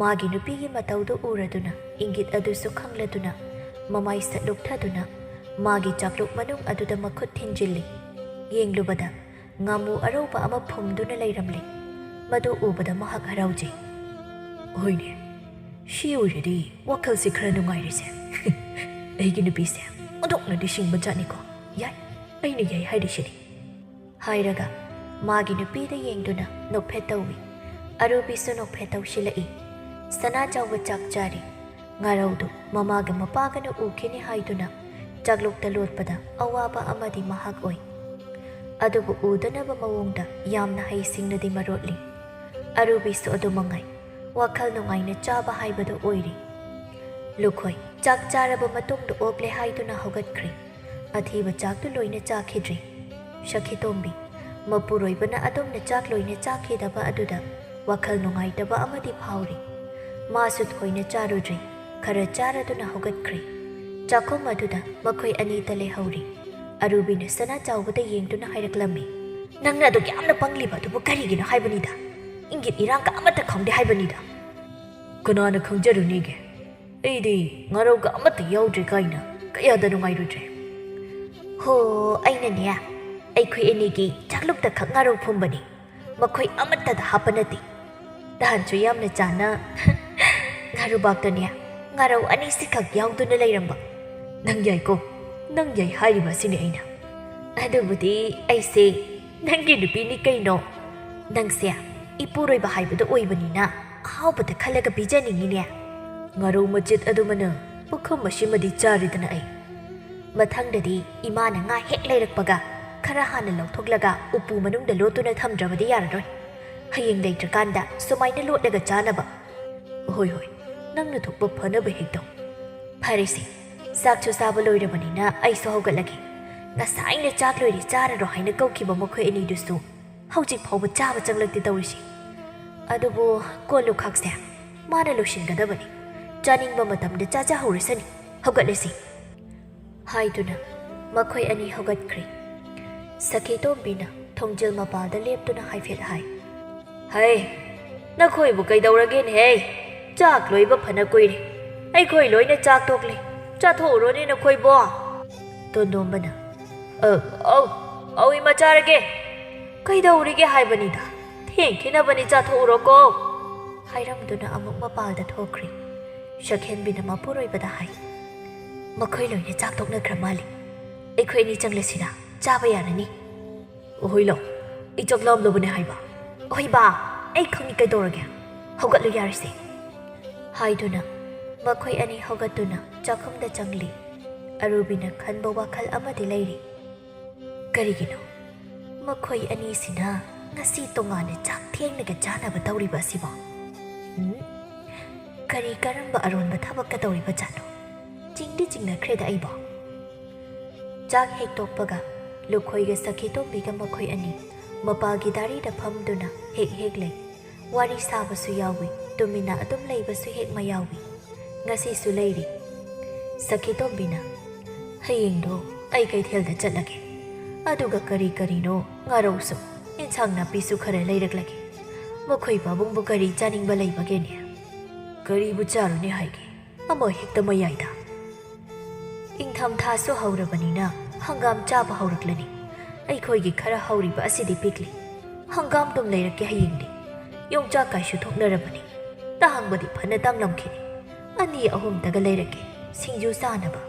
ꯃꯥꯒꯤ ꯅꯨꯄꯤꯒꯤ ꯃꯇꯧꯗꯨ ꯎꯔꯗꯨꯅ ꯏꯪꯒꯤꯠ ꯑꯗꯨꯁꯨ ꯈꯪꯂꯗꯨꯅ ꯃꯃꯥꯏ ꯁꯠ ꯂꯨꯞꯊꯗꯨꯅ ꯃꯥꯒꯤ ꯆꯥꯛꯂꯨꯛ ꯃꯅꯨꯡ ꯑꯗꯨꯗ ꯃꯈꯨꯠ ꯊꯤꯟꯖꯤꯜꯂꯤ꯫ ꯌꯦꯡꯂꯨꯕꯗ ꯉꯥꯃꯨ ꯑꯔꯧꯕ ꯑꯃ ꯐꯨꯝꯗꯨꯅ ꯂꯩꯔꯝꯂꯤ꯫ ꯃꯗꯨ ꯎꯕꯗ ꯃꯍꯥꯛ ꯍꯔꯥꯎꯖꯩ꯫ "ꯍꯣꯏꯅꯦ, ꯁꯤ ꯑꯣꯏꯔꯗꯤ ꯋꯥꯈꯜꯁꯦ ꯈꯔ ꯅꯨꯡꯉꯥꯏꯔꯤꯁꯦ꯫ ꯑꯩꯒꯤ ꯅꯨꯄꯤꯁꯦ ꯑꯣꯟꯊꯣꯛꯅꯗꯤ ꯁꯤꯡꯕ ꯖꯥꯠꯅꯤꯀꯣ꯫ ꯌꯥꯏ, ꯑꯩꯅ ꯌꯥꯏ ꯍꯥꯏꯔꯤꯁꯤꯅꯤ꯫" ꯍꯥꯏꯔꯒ ꯃꯥꯒꯤ ꯅꯨꯄꯤꯗ ꯌꯦꯡꯗꯨꯅ ꯅꯣꯛꯐꯦꯠ ꯇꯧꯏ꯫ ꯑꯔꯨꯕꯤꯁꯨ ꯅꯣꯛꯐꯦꯠ ꯇꯧꯁꯤꯜꯂꯛꯏ꯫ ꯁꯅꯥꯆꯥꯎꯕ ꯆꯥꯛ ꯆꯥꯔꯤ꯫ ꯉꯥꯔꯧꯗꯨ ꯃꯃꯥꯒ ꯃꯄꯥꯒꯅ ꯎꯈꯤꯅꯤ ꯍꯥꯏꯗꯨꯅ ꯆꯥꯛꯂꯨꯛꯇ ꯂꯣꯠꯄꯗ ꯑꯋꯥꯕ ꯑꯃꯗꯤ ꯃꯍꯥꯛ ꯑꯣꯏ꯫ ꯑꯗꯨꯕꯨ ꯎꯗꯅꯕ ꯃꯑꯣꯡꯗ ꯌꯥꯝꯅ ꯍꯩꯁꯤꯡꯅꯗꯤ ꯃꯔꯣꯠꯂꯤ꯫ ꯑꯔꯨꯕꯤꯁꯨ ꯑꯗꯨ ꯃꯉꯥꯏ, ꯋꯥꯈꯜ ꯅꯨꯡꯉꯥꯏꯅ ꯆꯥꯕ ꯍꯥꯏꯕꯗꯨ ꯑꯣꯏꯔꯤ꯫ ꯂꯨꯈꯣꯏ ꯆꯥꯛ ꯆꯥꯔꯕ ꯃꯇꯨꯡꯗ ꯑꯣꯛꯂꯦ ꯍꯥꯏꯗꯨꯅ ꯍꯧꯒꯠꯈ꯭ꯔꯦ꯫ ꯑꯊꯤꯕ ꯆꯥꯛꯇꯨ ꯂꯣꯏꯅ ꯆꯥꯈꯤꯗ꯭ꯔꯦ꯫ ꯁꯈꯤꯇꯣꯝꯕꯤ, ꯃꯄꯨꯔꯣꯏꯕꯅ ꯑꯗꯣꯝꯅ ꯆꯥꯛ ꯂꯣꯏꯅ ꯆꯥꯈꯤꯗꯕ ꯑꯗꯨꯗ ꯋꯥꯈꯜ ꯅꯨꯡꯉꯥꯏꯇꯕ ꯑꯃꯗꯤ ꯐꯥꯎꯔꯤ꯫ ꯃꯥꯁꯨ ꯊꯣꯏꯅ ꯆꯥꯔꯨꯗ꯭ꯔꯦ꯫ ꯈꯔ ꯆꯥꯔꯗꯨꯅ ꯍꯧꯒꯠꯈ꯭ꯔꯦ꯫ ꯆꯥꯛꯈꯨꯝ ꯑꯗꯨꯗ ꯃꯈꯣꯏ ꯑꯅꯤꯇ ꯂꯩꯍꯧꯔꯤ꯫ ꯑꯔꯨꯕꯤꯅ ꯁꯅꯥ ꯆꯥꯎꯕꯗ ꯌꯦꯡꯗꯨꯅ ꯍꯥꯏꯔꯛꯂꯝꯃꯤ, "ꯅꯪꯅ ꯑꯗꯨꯛ ꯌꯥꯝꯅ ꯄꯪꯂꯤꯕ ꯑꯗꯨꯕꯨ ꯀꯔꯤꯒꯤꯅꯣ ꯍꯥꯏꯕꯅꯤꯗ? ꯏꯪꯒꯤꯠ ꯏꯔꯥꯡꯒ ꯑꯃꯠꯇ ꯈꯪꯗꯦ ꯍꯥꯏꯕꯅꯤꯗ꯫" "ꯀꯅꯥꯅ ꯈꯪꯖꯔꯨꯅꯤꯒꯦ? ꯑꯩꯗꯤ ꯉꯥꯔꯧꯒ ꯑꯃꯠꯇ ꯌꯥꯎꯗ꯭ꯔꯦ ꯀꯥꯏꯅ ꯀꯌꯥꯗ ꯅꯨꯡꯉꯥꯏꯔꯨꯗ꯭ꯔꯦ꯫" ꯍꯣ, ꯑꯩꯅꯅꯦ, ꯑꯩꯈꯣꯏ ꯑꯅꯤꯒꯤ ꯆꯥꯛꯂꯨꯛꯇ ꯈꯛ ꯉꯥꯔꯧ ꯐꯨꯝꯕꯅꯤ, ꯃꯈꯣꯏ ꯑꯃꯠꯇꯗ ꯍꯥꯞꯄ ꯅꯠꯇꯦ꯫ ꯇꯥꯟꯁꯨ ꯌꯥꯝꯅ ꯆꯥꯅ ꯉꯥꯔꯨꯕꯥꯛꯇꯅꯦ, ꯉꯥꯔꯧ ꯑꯅꯤꯁꯤꯈꯛ ꯌꯥꯎꯗꯨꯅ ꯂꯩꯔꯝꯕ꯫ ꯅꯪ ꯌꯥꯏꯀꯣ, ꯅꯪ ꯌꯥꯏ ꯍꯥꯏꯔꯤꯕ ꯑꯁꯤꯅꯤ ꯑꯩꯅ꯫ ꯑꯗꯨꯕꯨꯗꯤ ꯑꯩꯁꯦ ꯅꯪꯒꯤ ꯅꯨꯄꯤꯅꯤ ꯀꯩꯅꯣ꯫ ꯅꯪꯁꯦ ꯏꯄꯨꯔꯣꯏꯕ ꯍꯥꯏꯕꯗꯣ ꯑꯣꯏꯕꯅꯤꯅ ꯑꯍꯥꯎꯕꯗ ꯈꯜꯂꯒ ꯄꯤꯖꯅꯤꯡꯉꯤꯅꯦ꯫ ꯉꯥꯔꯧ ꯃꯆꯦꯠ ꯑꯗꯨꯃꯅ ꯄꯨꯈꯝ ꯑꯁꯤꯃꯗꯤ ꯆꯥꯔꯦꯗꯅ ꯑꯩ꯫ ꯃꯊꯪꯗꯗꯤ ꯏꯃꯥꯅ ꯉꯥ ꯍꯦꯛ ꯂꯩꯔꯛꯄꯒ ꯈꯔ ꯍꯥꯟꯅ ꯂꯧꯊꯣꯛꯂꯒ ꯎꯄꯨ ꯃꯅꯨꯡꯗ ꯂꯣꯠꯇꯨꯅ ꯊꯝꯗ꯭ꯔꯕꯗꯤ ꯌꯥꯔꯔꯣꯏ꯫ ꯍꯌꯦꯡ ꯂꯩꯇ꯭ꯔꯀꯥꯟꯗ ꯁꯨꯃꯥꯏꯅ ꯂꯣꯠꯂꯒ ꯆꯥꯅꯕ꯫ ꯍꯣꯏ, ꯍꯣꯏ, ꯅꯪꯅ ꯊꯣꯛꯄ ꯐꯅꯕ ꯍꯦꯛ ꯇꯧ꯫ ꯐꯔꯦꯁꯦ, ꯆꯥꯛꯁꯨ ꯆꯥꯕ ꯂꯣꯏꯔꯕꯅꯤꯅ ꯑꯩꯁꯨ ꯍꯧꯒꯠꯂꯒꯦ꯫ ꯉꯁꯥꯏꯅ ꯆꯥꯛ ꯂꯣꯏꯔꯦ ꯆꯥꯔꯔꯣ ꯍꯥꯏꯅ ꯀꯧꯈꯤꯕ ꯃꯈꯣꯏ ꯑꯅꯤꯗꯨꯁꯨ ꯍꯧꯖꯤꯛ ꯐꯥꯎꯕ ꯆꯥꯕ ꯆꯪꯂꯛꯇꯦ ꯇꯧꯔꯤꯁꯤ꯫ ꯑꯗꯨꯕꯨ ꯀꯣꯜ ꯂꯨꯈꯥꯛꯁꯦ ꯃꯥꯅ ꯂꯣꯏꯁꯤꯟꯒꯗꯕꯅꯤ꯫ ꯆꯥꯅꯤꯡꯕ ꯃꯇꯝꯗ ꯆꯥꯖꯍꯧꯔꯁꯅꯤ꯫ ꯍꯧꯒꯠꯂꯁꯤ꯫ ꯍꯥꯏꯗꯨꯅ ꯃꯈꯣꯏ ꯑꯅꯤ ꯍꯧꯒꯠꯈ꯭ꯔꯦ꯫ ꯁꯈꯤꯇꯣꯝꯕꯤꯅ ꯊꯣꯡꯖꯤꯜ ꯃꯄꯥꯗ ꯂꯦꯞꯇꯨꯅ ꯍꯥꯏꯐꯦꯠ ꯍꯥꯏ꯫ ꯍꯩ, ꯅꯈꯣꯏꯕꯨ ꯀꯩꯗꯧꯔꯒꯦꯅꯦꯍꯦ? ꯆꯥꯛ ꯂꯣꯏꯕ ꯐꯅ ꯀꯨꯏꯔꯦ꯫ ꯑꯩꯈꯣꯏ ꯂꯣꯏꯅ ꯆꯥꯛ ꯇꯣꯛꯂꯦ꯫ ꯆꯥꯊꯣꯛꯎꯔꯣꯅꯦ ꯅꯈꯣꯏꯕꯣ꯫ ꯇꯣꯟꯗꯣꯝꯕꯅ, "ꯑ, ꯑꯧ, ꯑꯧ, ꯏꯃꯥ, ꯆꯥꯔꯒꯦ꯫ ꯀꯩꯗꯧꯔꯤꯒꯦ ꯍꯥꯏꯕꯅꯤꯗ? ꯊꯦꯡꯈꯤꯅꯕꯅꯤ, ꯆꯥꯊꯣꯛꯎꯔꯣꯀꯣ," ꯍꯥꯏꯔꯝꯗꯨꯅ ꯑꯃꯨꯛ ꯃꯄꯥꯜꯗ ꯊꯣꯛꯈ꯭ꯔꯦ꯫ ꯁꯛꯍꯦꯟꯕꯤꯅ ꯃꯄꯨꯔꯣꯏꯕꯗ ꯍꯥꯏ, "ꯃꯈꯣꯏ ꯂꯣꯏꯅ ꯆꯥꯛ ꯇꯣꯛꯅꯈ꯭ꯔ ꯃꯥꯜꯂꯤ꯫ ꯑꯩꯈꯣꯏ ꯑꯅꯤ ꯆꯪꯂꯁꯤꯔꯥ? ꯆꯥꯕ ꯌꯥꯔꯅꯤ꯫" "ꯑꯣꯍꯣꯏ ꯂꯥꯎ, ꯑꯩ ꯆꯥꯛ ꯂꯥꯝꯂꯕꯅꯦ ꯍꯥꯏꯕ꯫" "ꯑꯣꯍꯣꯏ ꯕꯥ, ꯑꯩ ꯈꯪꯉꯤ ꯀꯩꯗꯧꯔꯒꯦ꯫ ꯍꯧꯒꯠꯂꯨ ꯌꯥꯔꯁꯦ," ꯍꯥꯏꯗꯨꯅ ꯃꯈꯣꯏ ꯑꯅꯤ ꯍꯧꯒꯠꯇꯨꯅ ꯆꯥꯛꯈꯨꯝꯗ ꯆꯪꯂꯤ꯫ ꯑꯔꯨꯕꯤꯅ ꯈꯟꯕ ꯋꯥꯈꯜ ꯑꯃꯗꯤ ꯂꯩꯔꯤ꯫ ꯀꯔꯤꯒꯤꯅꯣ ꯃꯈꯣꯏ ꯑꯅꯤꯁꯤꯅ ꯉꯁꯤ ꯇꯣꯉꯥꯟꯅ ꯆꯥꯛ ꯊꯦꯡꯅꯒ ꯆꯥꯅꯕ ꯇꯧꯔꯤꯕ ꯑꯁꯤꯕꯣ? ꯎꯝ? ꯀꯔꯤ ꯀꯔꯝꯕ ꯑꯔꯣꯟꯕ ꯊꯕꯛꯀ ꯇꯧꯔꯤꯕ ꯖꯥꯠꯅꯣ? ꯆꯤꯡꯗꯤ ꯆꯤꯡꯅꯈ꯭ꯔꯦꯗ ꯑꯩꯕꯣ꯫ ꯆꯥꯛ ꯍꯦꯛ ꯇꯣꯛꯄꯒ ꯂꯨꯈꯣꯏꯒ ꯁꯈꯤꯇꯣꯝꯕꯤꯒ ꯃꯈꯣꯏ ꯑꯅꯤ ꯃꯄꯥꯒꯤ ꯗꯥꯔꯤꯗ ꯐꯝꯗꯨꯅ ꯍꯦꯛ ꯍꯦꯛ ꯂꯩ꯫ ꯋꯥꯔꯤ ꯁꯥꯕꯁꯨ ꯌꯥꯎꯏ, ꯇꯨꯃꯤꯟꯅ ꯑꯗꯨꯝ ꯂꯩꯕꯁꯨ ꯍꯦꯛ ꯃꯌꯥꯎꯏ꯫ ꯉꯁꯤꯁꯨ ꯂꯩꯔꯤ꯫ ꯁꯈꯤꯇꯣꯝꯕꯤꯅ, "ꯍꯌꯦꯡꯗꯣ ꯑꯩ ꯀꯩꯊꯦꯜꯗ ꯆꯠꯂꯒꯦ, ꯑꯗꯨꯒ ꯀꯔꯤ ꯀꯔꯤꯅꯣ ꯉꯥꯔꯧꯁꯨ, ꯏꯟꯁꯥꯡ ꯅꯥꯄꯤꯁꯨ ꯈꯔ ꯂꯩꯔꯛꯂꯒꯦ꯫ ꯃꯈꯣꯏ ꯄꯥꯕꯨꯡꯕꯨ ꯀꯔꯤ ꯆꯥꯅꯤꯡꯕ ꯂꯩꯕꯒꯦꯅꯦ? ꯀꯔꯤꯕꯨ ꯆꯥꯔꯨꯅꯤ ꯍꯥꯏꯒꯦ? ꯑꯃ ꯍꯦꯛꯇ ꯃꯌꯥꯏꯗ꯫ ꯏꯪꯊꯝꯊꯥꯁꯨ ꯍꯧꯔꯕꯅꯤꯅ ꯍꯪꯒꯥꯝ ꯆꯥꯕ ꯍꯧꯔꯛꯂꯅꯤ꯫ ꯑꯩꯈꯣꯏꯒꯤ ꯈꯔ ꯍꯧꯔꯤꯕ ꯑꯁꯤꯗꯤ ꯄꯤꯛꯂꯤ꯫ ꯍꯪꯒꯥꯝꯗꯨꯝ ꯂꯩꯔꯛꯀꯦ ꯍꯌꯦꯡꯗꯤ꯫ ꯌꯣꯡꯆꯥꯛ ꯀꯥꯏꯁꯨ ꯊꯣꯛꯅꯔꯕꯅꯤ꯫ ꯇꯥꯍꯪꯕꯗꯤ ꯐꯅ ꯇꯥꯡꯂꯝꯈꯤꯅꯤ꯫ ꯑꯅꯤ ꯑꯍꯨꯝꯇꯒ ꯂꯩꯔꯛꯀꯦ, ꯁꯤꯡꯖꯨ ꯆꯥꯅꯕ꯫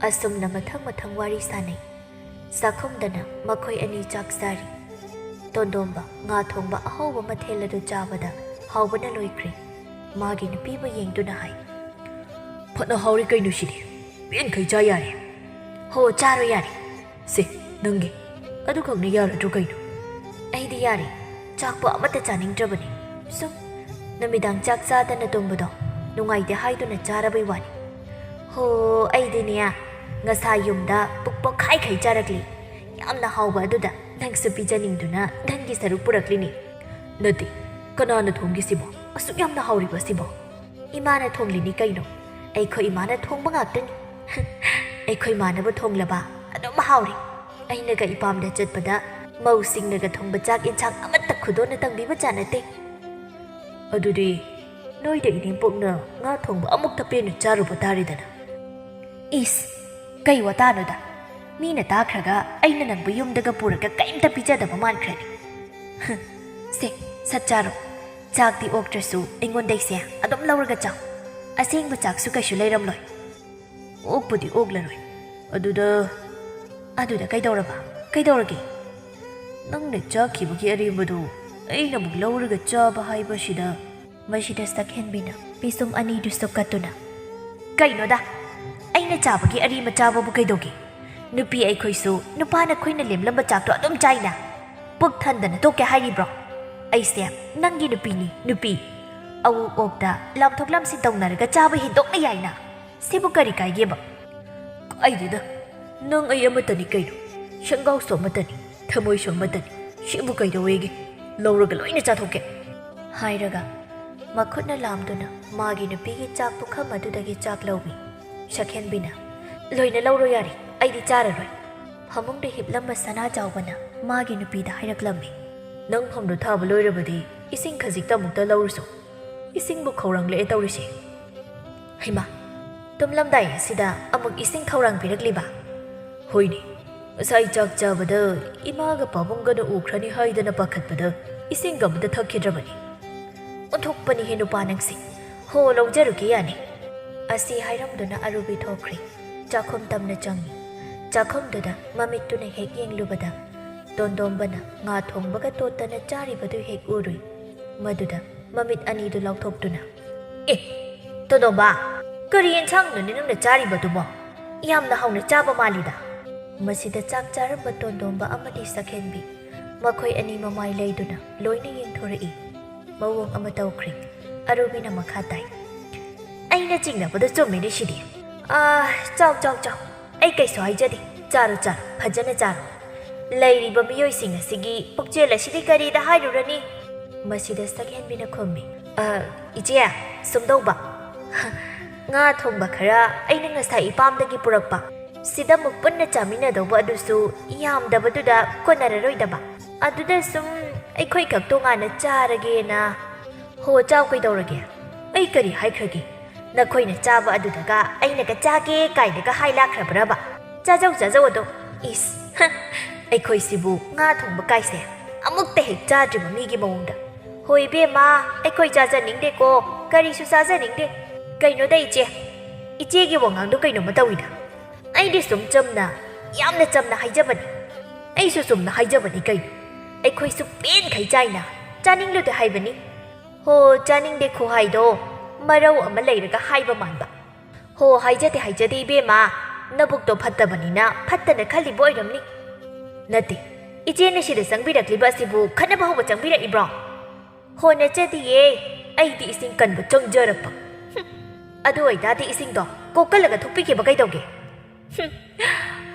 ꯑꯁꯨꯝꯅ ꯃꯊꯪ ꯃꯊꯪ ꯋꯥꯔꯤ ꯁꯥꯅꯩ꯫ ꯆꯥꯛꯈꯨꯝꯗꯅ ꯃꯈꯣꯏ ꯑꯅꯤ ꯆꯥꯛ ꯆꯥꯔꯤ꯫ ꯇꯣꯟꯗꯣꯝꯕ ꯉꯥ ꯊꯣꯡꯕ ꯑꯍꯧꯕ ꯃꯊꯦꯜ ꯑꯗꯨ ꯆꯥꯕꯗ ꯍꯥꯎꯕꯅ ꯂꯣꯏꯈ꯭ꯔꯦ꯫ ꯃꯥꯒꯤ ꯅꯨꯄꯤꯕꯨ ꯌꯦꯡꯗꯨꯅ ꯍꯥꯏ, "ꯐꯅ ꯍꯥꯎꯔꯤ ꯀꯩꯅꯣ ꯁꯤꯗꯤ, ꯄꯦꯟꯈꯩ ꯆꯥ ꯌꯥꯔꯦ"꯫ "ꯍꯣ, ꯆꯥꯔꯣ ꯌꯥꯔꯦ꯫ ꯁꯦ, ꯅꯪꯒꯤ꯫ ꯑꯗꯨꯈꯛꯅ ꯌꯥꯔꯗ꯭ꯔꯣ ꯀꯩꯅꯣ?" "ꯑꯩꯗꯤ ꯌꯥꯔꯦ, ꯆꯥꯛꯄꯨ ꯑꯃꯠꯇ ꯆꯥꯅꯤꯡꯗ꯭ꯔꯕꯅꯤ꯫ ꯁꯨꯝ ꯅꯨꯃꯤꯗꯥꯡ ꯆꯥꯛ ꯆꯥꯗꯅ ꯇꯨꯝꯕꯗꯣ ꯅꯨꯡꯉꯥꯏꯇꯦ ꯍꯥꯏꯗꯨꯅ ꯆꯥꯔꯕꯩ ꯋꯥꯅꯤ꯫ ꯍꯣ, ꯑꯩꯗꯤꯅꯦ, ꯉꯁꯥꯏ ꯌꯨꯝꯗ ꯄꯨꯛ ꯄꯣꯛꯈꯥꯏꯈꯩ ꯆꯥꯔꯛꯂꯤ꯫ ꯌꯥꯝꯅ ꯍꯥꯎꯕ ꯑꯗꯨꯗ ꯅꯪꯁꯨ ꯄꯤꯖꯅꯤꯡꯗꯨꯅ ꯅꯪꯒꯤ ꯁꯔꯨꯛ ꯄꯨꯔꯛꯂꯤꯅꯤ"꯫ "ꯅꯠꯇꯦ, ꯀꯅꯥꯅ ꯊꯣꯡꯒꯦ ꯁꯤꯕꯣ? ꯑꯁꯨꯛ ꯌꯥꯝꯅ ꯍꯥꯎꯔꯤꯕ ꯁꯤꯕꯣ?" "ꯏꯃꯥꯅ ꯊꯣꯡꯂꯤꯅꯤ ꯀꯩꯅꯣ꯫ ꯑꯩꯈꯣꯏ ꯏꯃꯥꯅ ꯊꯣꯡꯕ ꯉꯥꯛꯇꯅꯤ"꯫ "ꯑꯩꯈꯣꯏ ꯏꯃꯥꯅꯕꯨ ꯊꯣꯡꯂꯕ ꯑꯗꯨꯝ ꯍꯥꯎꯔꯦ꯫ ꯑꯩꯅꯒ ꯏꯄꯥꯝꯗ ꯆꯠꯄꯗ ꯃꯧꯁꯤꯡꯅꯒ ꯊꯣꯡꯕ ꯆꯥꯛ ꯏꯟꯁꯥꯡ ꯑꯃꯠꯇ ꯈꯨꯗꯣꯟꯅ ꯇꯪꯕꯤꯕ ꯖꯥꯠ ꯅꯠꯇꯦ"꯫ "ꯑꯗꯨꯗꯤ ꯅꯣꯏꯗ ꯏꯅꯦꯝꯄꯣꯛꯅ ꯉꯥ ꯊꯣꯡꯕ ꯑꯃꯨꯛꯇ ꯄꯦꯟꯅ ꯆꯥꯔꯨꯕ ꯇꯥꯔꯦꯗꯅ"꯫ "ꯏꯁ, ꯀꯩ ꯋꯥꯇꯥꯅꯣꯗ? ꯃꯤꯅ ꯇꯥꯈ꯭ꯔꯒ ꯑꯩꯅ ꯅꯪꯕꯨ ꯌꯨꯝꯗꯒ ꯄꯨꯔꯒ ꯀꯩꯝꯇ ꯄꯤꯖꯗꯕ ꯃꯥꯟꯈ꯭ꯔꯅꯤ"꯫ "ꯁꯦ, ꯁꯠ ꯆꯥꯔꯣ꯫ ꯆꯥꯛꯇꯤ ꯑꯣꯛꯇ꯭ꯔꯁꯨ ꯑꯩꯉꯣꯟꯗꯩꯁꯦ ꯑꯗꯨꯝ ꯂꯧꯔꯒ ꯆꯥꯎ꯫ ꯑꯁꯦꯡꯕ ꯆꯥꯛꯁꯨ ꯀꯩꯁꯨ ꯂꯩꯔꯝꯂꯣꯏ"꯫ "ꯑꯣꯛꯄꯨꯗꯤ ꯑꯣꯛꯂꯔꯣꯏ꯫ ꯑꯗꯨꯗ"꯫ "ꯑꯗꯨꯗ ꯀꯩꯗꯧꯔꯕ? ꯀꯩꯗꯧꯔꯒꯦ?" "ꯅꯪꯅ ꯆꯥꯈꯤꯕꯒꯤ ꯑꯔꯦꯝꯕꯗꯨ ꯑꯩꯅ ꯑꯃꯨꯛ ꯂꯧꯔꯒ ꯆꯥꯕ ꯍꯥꯏꯕꯁꯤꯗ"꯫ ꯃꯁꯤꯗ ꯁꯛꯍꯦꯟꯕꯤꯅ ꯄꯤꯁꯨꯝ ꯑꯅꯤꯗꯨꯁꯨ ꯀꯠꯇꯨꯅ, "ꯀꯩꯅꯣꯗ, ꯑꯩꯅ ꯆꯥꯕꯒꯤ ꯑꯔꯦꯝꯕ ꯆꯥꯕꯕꯨ ꯀꯩꯗꯧꯒꯦ? ꯅꯨꯄꯤ ꯑꯩꯈꯣꯏꯁꯨ ꯅꯨꯄꯥꯅ ꯑꯩꯈꯣꯏꯅ ꯂꯦꯝꯂꯝꯕ ꯆꯥꯛꯇꯣ ꯑꯗꯨꯝ ꯆꯥꯏꯅ꯫ ꯄꯨꯛ ꯊꯟꯗꯅ ꯇꯣꯛꯀꯦ ꯍꯥꯏꯔꯤꯕ꯭ꯔꯣ? ꯑꯩꯁꯦ ꯅꯪꯒꯤ ꯅꯨꯄꯤꯅꯤ, ꯅꯨꯄꯤ꯫ ꯑꯎ ꯑꯣꯛꯇ ꯂꯥꯝꯊꯣꯛ ꯂꯥꯝꯁꯤꯟ ꯇꯧꯅꯔꯒ ꯆꯥꯕ ꯍꯦꯟꯗꯣꯛꯅ ꯌꯥꯏꯅ꯫ ꯁꯤꯕꯨ ꯀꯔꯤ ꯀꯥꯏꯒꯦꯕ?" "ꯀꯥꯏꯗꯦꯗ, ꯅꯪ ꯑꯩ ꯑꯃꯠꯇꯅꯤ ꯀꯩꯅꯣ꯫ ꯁꯦꯡꯒꯥꯎꯁꯨ ꯑꯃꯠꯇꯅꯤ, ꯊꯃꯣꯏꯁꯨ ꯑꯃꯠꯇꯅꯤ꯫ ꯁꯤꯕꯨ ꯀꯩꯗꯧꯋꯦꯒꯦ? ꯂꯧꯔꯒ ꯂꯣꯏꯅ ꯆꯥꯊꯣꯛꯀꯦ"꯫ ꯍꯥꯏꯔꯒ ꯃꯈꯨꯠꯅ ꯂꯥꯝꯗꯨꯅ ꯃꯥꯒꯤ ꯅꯨꯄꯤꯒꯤ ꯆꯥꯛ ꯄꯨꯈꯝ ꯑꯗꯨꯗꯒꯤ ꯆꯥꯛ ꯂꯧꯏ꯫ ꯁꯛꯍꯦꯟꯕꯤꯅ, "ꯂꯣꯏꯅ ꯂꯧꯔꯣ ꯌꯥꯔꯦ, ꯑꯩꯗꯤ ꯆꯥꯔꯔꯣꯏ"꯫ ꯐꯃꯨꯡꯗ ꯍꯤꯞꯂꯝꯕ ꯁꯅꯥ ꯆꯥꯎꯕꯅ ꯃꯥꯒꯤ ꯅꯨꯄꯤꯗ ꯍꯥꯏꯔꯛꯂꯝꯃꯤ꯫ "ꯅꯪ ꯐꯝꯗꯨ ꯊꯥꯕ ꯂꯣꯏꯔꯕꯗꯤ ꯏꯁꯤꯡ ꯈꯖꯤꯛꯇ ꯑꯃꯨꯛꯇ ꯂꯧꯔꯨꯁꯨ꯫ ꯏꯁꯤꯡꯕꯨ ꯈꯧꯔꯥꯡꯂꯛꯑꯦ ꯇꯧꯔꯤꯁꯦ"꯫ "ꯍꯩꯃꯥ, ꯇꯨꯝꯂꯝꯗꯥꯏ ꯑꯁꯤꯗ ꯑꯃꯨꯛ ꯏꯁꯤꯡ ꯈꯧꯔꯥꯡꯕꯤꯔꯛꯂꯤꯕ?" "ꯍꯣꯏꯅꯦ, ꯉꯁꯥꯏ ꯆꯥꯛ ꯆꯥꯕꯗ ꯏꯃꯥꯒ ꯄꯥꯕꯨꯡꯒꯅ ꯎꯈ꯭ꯔꯅꯤ ꯍꯥꯏꯗꯅ ꯄꯥꯈꯠꯄꯗ ꯏꯁꯤꯡꯒ ꯑꯃꯇ ꯊꯛꯈꯤꯗ꯭ꯔꯕꯅꯤ꯫ ꯑꯣꯟꯊꯣꯛꯄꯅꯤꯍꯦ ꯅꯨꯄꯥ ꯅꯪꯁꯦ꯫ ꯍꯣ, ꯂꯧꯖꯔꯨꯒꯦ ꯌꯥꯅꯤ꯫" ꯑꯁꯤ ꯍꯥꯏꯔꯝꯗꯨꯅ ꯑꯔꯨꯕꯤ ꯊꯣꯛꯈ꯭ꯔꯦ꯫ ꯆꯥꯛꯈꯨꯝ ꯇꯝꯅ ꯆꯪꯉꯤ꯫ ꯆꯥꯛꯈꯨꯝꯗꯨꯗ ꯃꯃꯤꯠꯇꯨꯅ ꯍꯦꯛ ꯌꯦꯡꯂꯨꯕꯗ ꯇꯣꯟꯗꯣꯝꯕꯅ ꯉꯥ ꯊꯣꯡꯕꯒ ꯇꯣꯠꯇꯅ ꯆꯥꯔꯤꯕꯗꯨ ꯍꯦꯛ ꯎꯔꯨꯏ꯫ ꯃꯗꯨꯗ ꯃꯃꯤꯠ ꯑꯅꯤꯗꯨ ꯂꯥꯎꯊꯣꯛꯇꯨꯅ, "ꯑꯦ, ꯇꯣꯟꯗꯣꯝꯕ, ꯀꯔꯤ ꯌꯦꯟꯁꯥꯡꯅꯣꯅꯦ ꯅꯪꯅ ꯆꯥꯔꯤꯕꯗꯨꯕꯣ? ꯌꯥꯝꯅ ꯍꯥꯎꯅ ꯆꯥꯕ ꯃꯥꯜꯂꯤꯗ꯫" ꯃꯁꯤꯗ ꯆꯥꯛ ꯆꯥꯔꯝꯕ ꯇꯣꯟꯗꯣꯝꯕ ꯑꯃꯗꯤ ꯁꯛꯍꯦꯟꯕꯤ ꯃꯈꯣꯏ ꯑꯅꯤ ꯃꯃꯥꯏ ꯂꯩꯗꯨꯅ ꯂꯣꯏꯅ ꯌꯦꯡꯊꯣꯔꯛꯏ꯫ ꯃꯑꯣꯡ ꯑꯃ ꯇꯧꯈ꯭ꯔꯦ꯫ ꯑꯔꯨꯕꯤꯅ ꯃꯈꯥ ꯇꯥꯏ, "ꯑꯩꯅ ꯆꯤꯡꯅꯕꯗꯣ ꯆꯨꯝꯃꯤꯅꯦ ꯁꯤꯗꯤ꯫ ꯑꯥ, ꯆꯥꯎ, ꯆꯥꯎ, ꯆꯥꯎ꯫ ꯑꯩ ꯀꯩꯁꯨ ꯍꯥꯏꯖꯗꯦ꯫ ꯆꯥꯔꯣ, ꯆꯥꯔꯣ, ꯐꯖꯅ ꯆꯥꯔꯣ꯫ ꯂꯩꯔꯤꯕ ꯃꯤꯑꯣꯏꯁꯤꯡ ꯑꯁꯤꯒꯤ ꯄꯨꯛꯆꯦꯜ ꯑꯁꯤꯗꯤ ꯀꯔꯤꯗ ꯍꯥꯏꯔꯨꯔꯅꯤ?" ꯃꯁꯤꯗ ꯁꯛꯍꯦꯟꯕꯤꯅ ꯈꯨꯝꯃꯤ, "ꯑ, ꯏꯆꯦ, ꯁꯨꯝꯗꯧꯕ, ꯉꯥ ꯊꯣꯡꯕ ꯈꯔ ꯑꯩꯅ ꯉꯁꯥꯏ ꯏꯄꯥꯝꯗꯒꯤ ꯄꯨꯔꯛꯄ, ꯁꯤꯗ ꯑꯃꯨꯛ ꯄꯨꯟꯅ ꯆꯥꯃꯤꯟꯅꯗꯧꯕ ꯑꯗꯨꯁꯨ ꯌꯥꯝꯗꯕꯗꯨꯗ ꯀꯣꯟꯅꯔꯔꯣꯏꯗꯕ꯫ ꯑꯗꯨꯗ ꯁꯨꯝ ꯑꯩꯈꯣꯏꯈꯛ ꯇꯣꯉꯥꯟꯅ ꯆꯥꯔꯒꯦꯅ꯫" "ꯍꯣ, ꯆꯥꯎ, ꯀꯩꯗꯧꯔꯒꯦ? ꯑꯩ ꯀꯔꯤ ꯍꯥꯏꯈ꯭ꯔꯒꯦ? ꯅꯈꯣꯏꯅ ꯆꯥꯕ ꯑꯗꯨꯗꯒ ꯑꯩꯅꯒ ꯆꯥꯒꯦ ꯀꯥꯏꯅꯒ ꯍꯥꯏ ꯂꯥꯛꯈ꯭ꯔꯕ꯭ꯔꯕ? ꯆꯥꯖꯧ, ꯆꯥꯖꯧ ꯑꯗꯨꯝ꯫ ꯏꯁ, ꯍ, ꯑꯩꯈꯣꯏꯁꯤꯕꯨ ꯉꯥ ꯊꯣꯡꯕ ꯀꯥꯏꯁꯦ ꯑꯃꯨꯛꯇ ꯍꯦꯛ ꯆꯥꯗ꯭ꯔꯤꯕ ꯃꯤꯒꯤ ꯃꯑꯣꯡꯗ꯫ ꯍꯣꯏ ꯏꯕꯦꯝꯃ, ꯑꯩꯈꯣꯏ ꯆꯥꯖꯅꯤꯡꯗꯦꯀꯣ, ꯀꯔꯤꯁꯨ ꯆꯥꯖꯅꯤꯡꯗꯦ꯫ ꯀꯩꯅꯣꯗ ꯏꯆꯦ, ꯏꯆꯦꯒꯤ ꯋꯥꯉꯥꯡꯗꯣ ꯀꯩꯅꯣꯝꯃ ꯇꯧꯏꯗ꯫ ꯑꯩꯗꯤ ꯁꯨꯝ ꯆꯝꯅ, ꯌꯥꯝꯅ ꯆꯝꯅ ꯍꯥꯏꯖꯕꯅꯤ꯫ ꯑꯩꯁꯨ ꯆꯨꯝꯅ ꯍꯥꯏꯖꯕꯅꯤ ꯀꯩꯅꯣ꯫ ꯑꯩꯈꯣꯏꯁꯨ ꯄꯦꯟꯈꯩ ꯆꯥꯏꯅ, ꯆꯥꯅꯤꯡꯂꯨꯗꯦ ꯍꯥꯏꯕꯅꯤ꯫" "ꯍꯣ, ꯆꯥꯅꯤꯡꯗꯦ ꯈꯨꯍꯥꯏꯗꯣ ꯃꯔꯧ ꯑꯃ ꯂꯩꯔꯒ ꯍꯥꯏꯕ ꯃꯥꯟꯕ꯫" "ꯍꯣ, ꯍꯥꯏꯖꯗꯦ, ꯍꯥꯏꯖꯗꯦ ꯏꯕꯦꯝꯃ, ꯅꯕꯨꯛꯇꯣ ꯐꯠꯇꯕꯅꯤꯅ ꯐꯠꯇꯅ ꯈꯜꯂꯤꯕ ꯑꯣꯏꯔꯝꯅꯤ꯫" "ꯅꯠꯇꯦ, ꯏꯆꯦꯅ ꯁꯤꯗ ꯆꯪꯕꯤꯔꯛꯂꯤꯕ ꯑꯁꯤꯕꯨ ꯈꯠꯅꯕ ꯍꯧꯕ ꯆꯪꯕꯤꯔꯛꯏꯕ꯭ꯔꯣ?" "ꯍꯣ, ꯅꯠꯆꯗꯤꯌꯦ, ꯑꯩꯗꯤ ꯏꯁꯤꯡ ꯀꯟꯕ ꯆꯪꯖꯔꯛꯄ꯫" "ꯍꯨꯝ, ꯑꯗꯨ ꯑꯣꯏꯇꯥꯗꯤ ꯏꯁꯤꯡꯗꯣ ꯀꯣꯛꯀꯜꯂꯒ ꯊꯣꯛꯄꯤꯈꯤꯕ ꯀꯩꯗꯧꯒꯦ?" "ꯍꯨꯝ,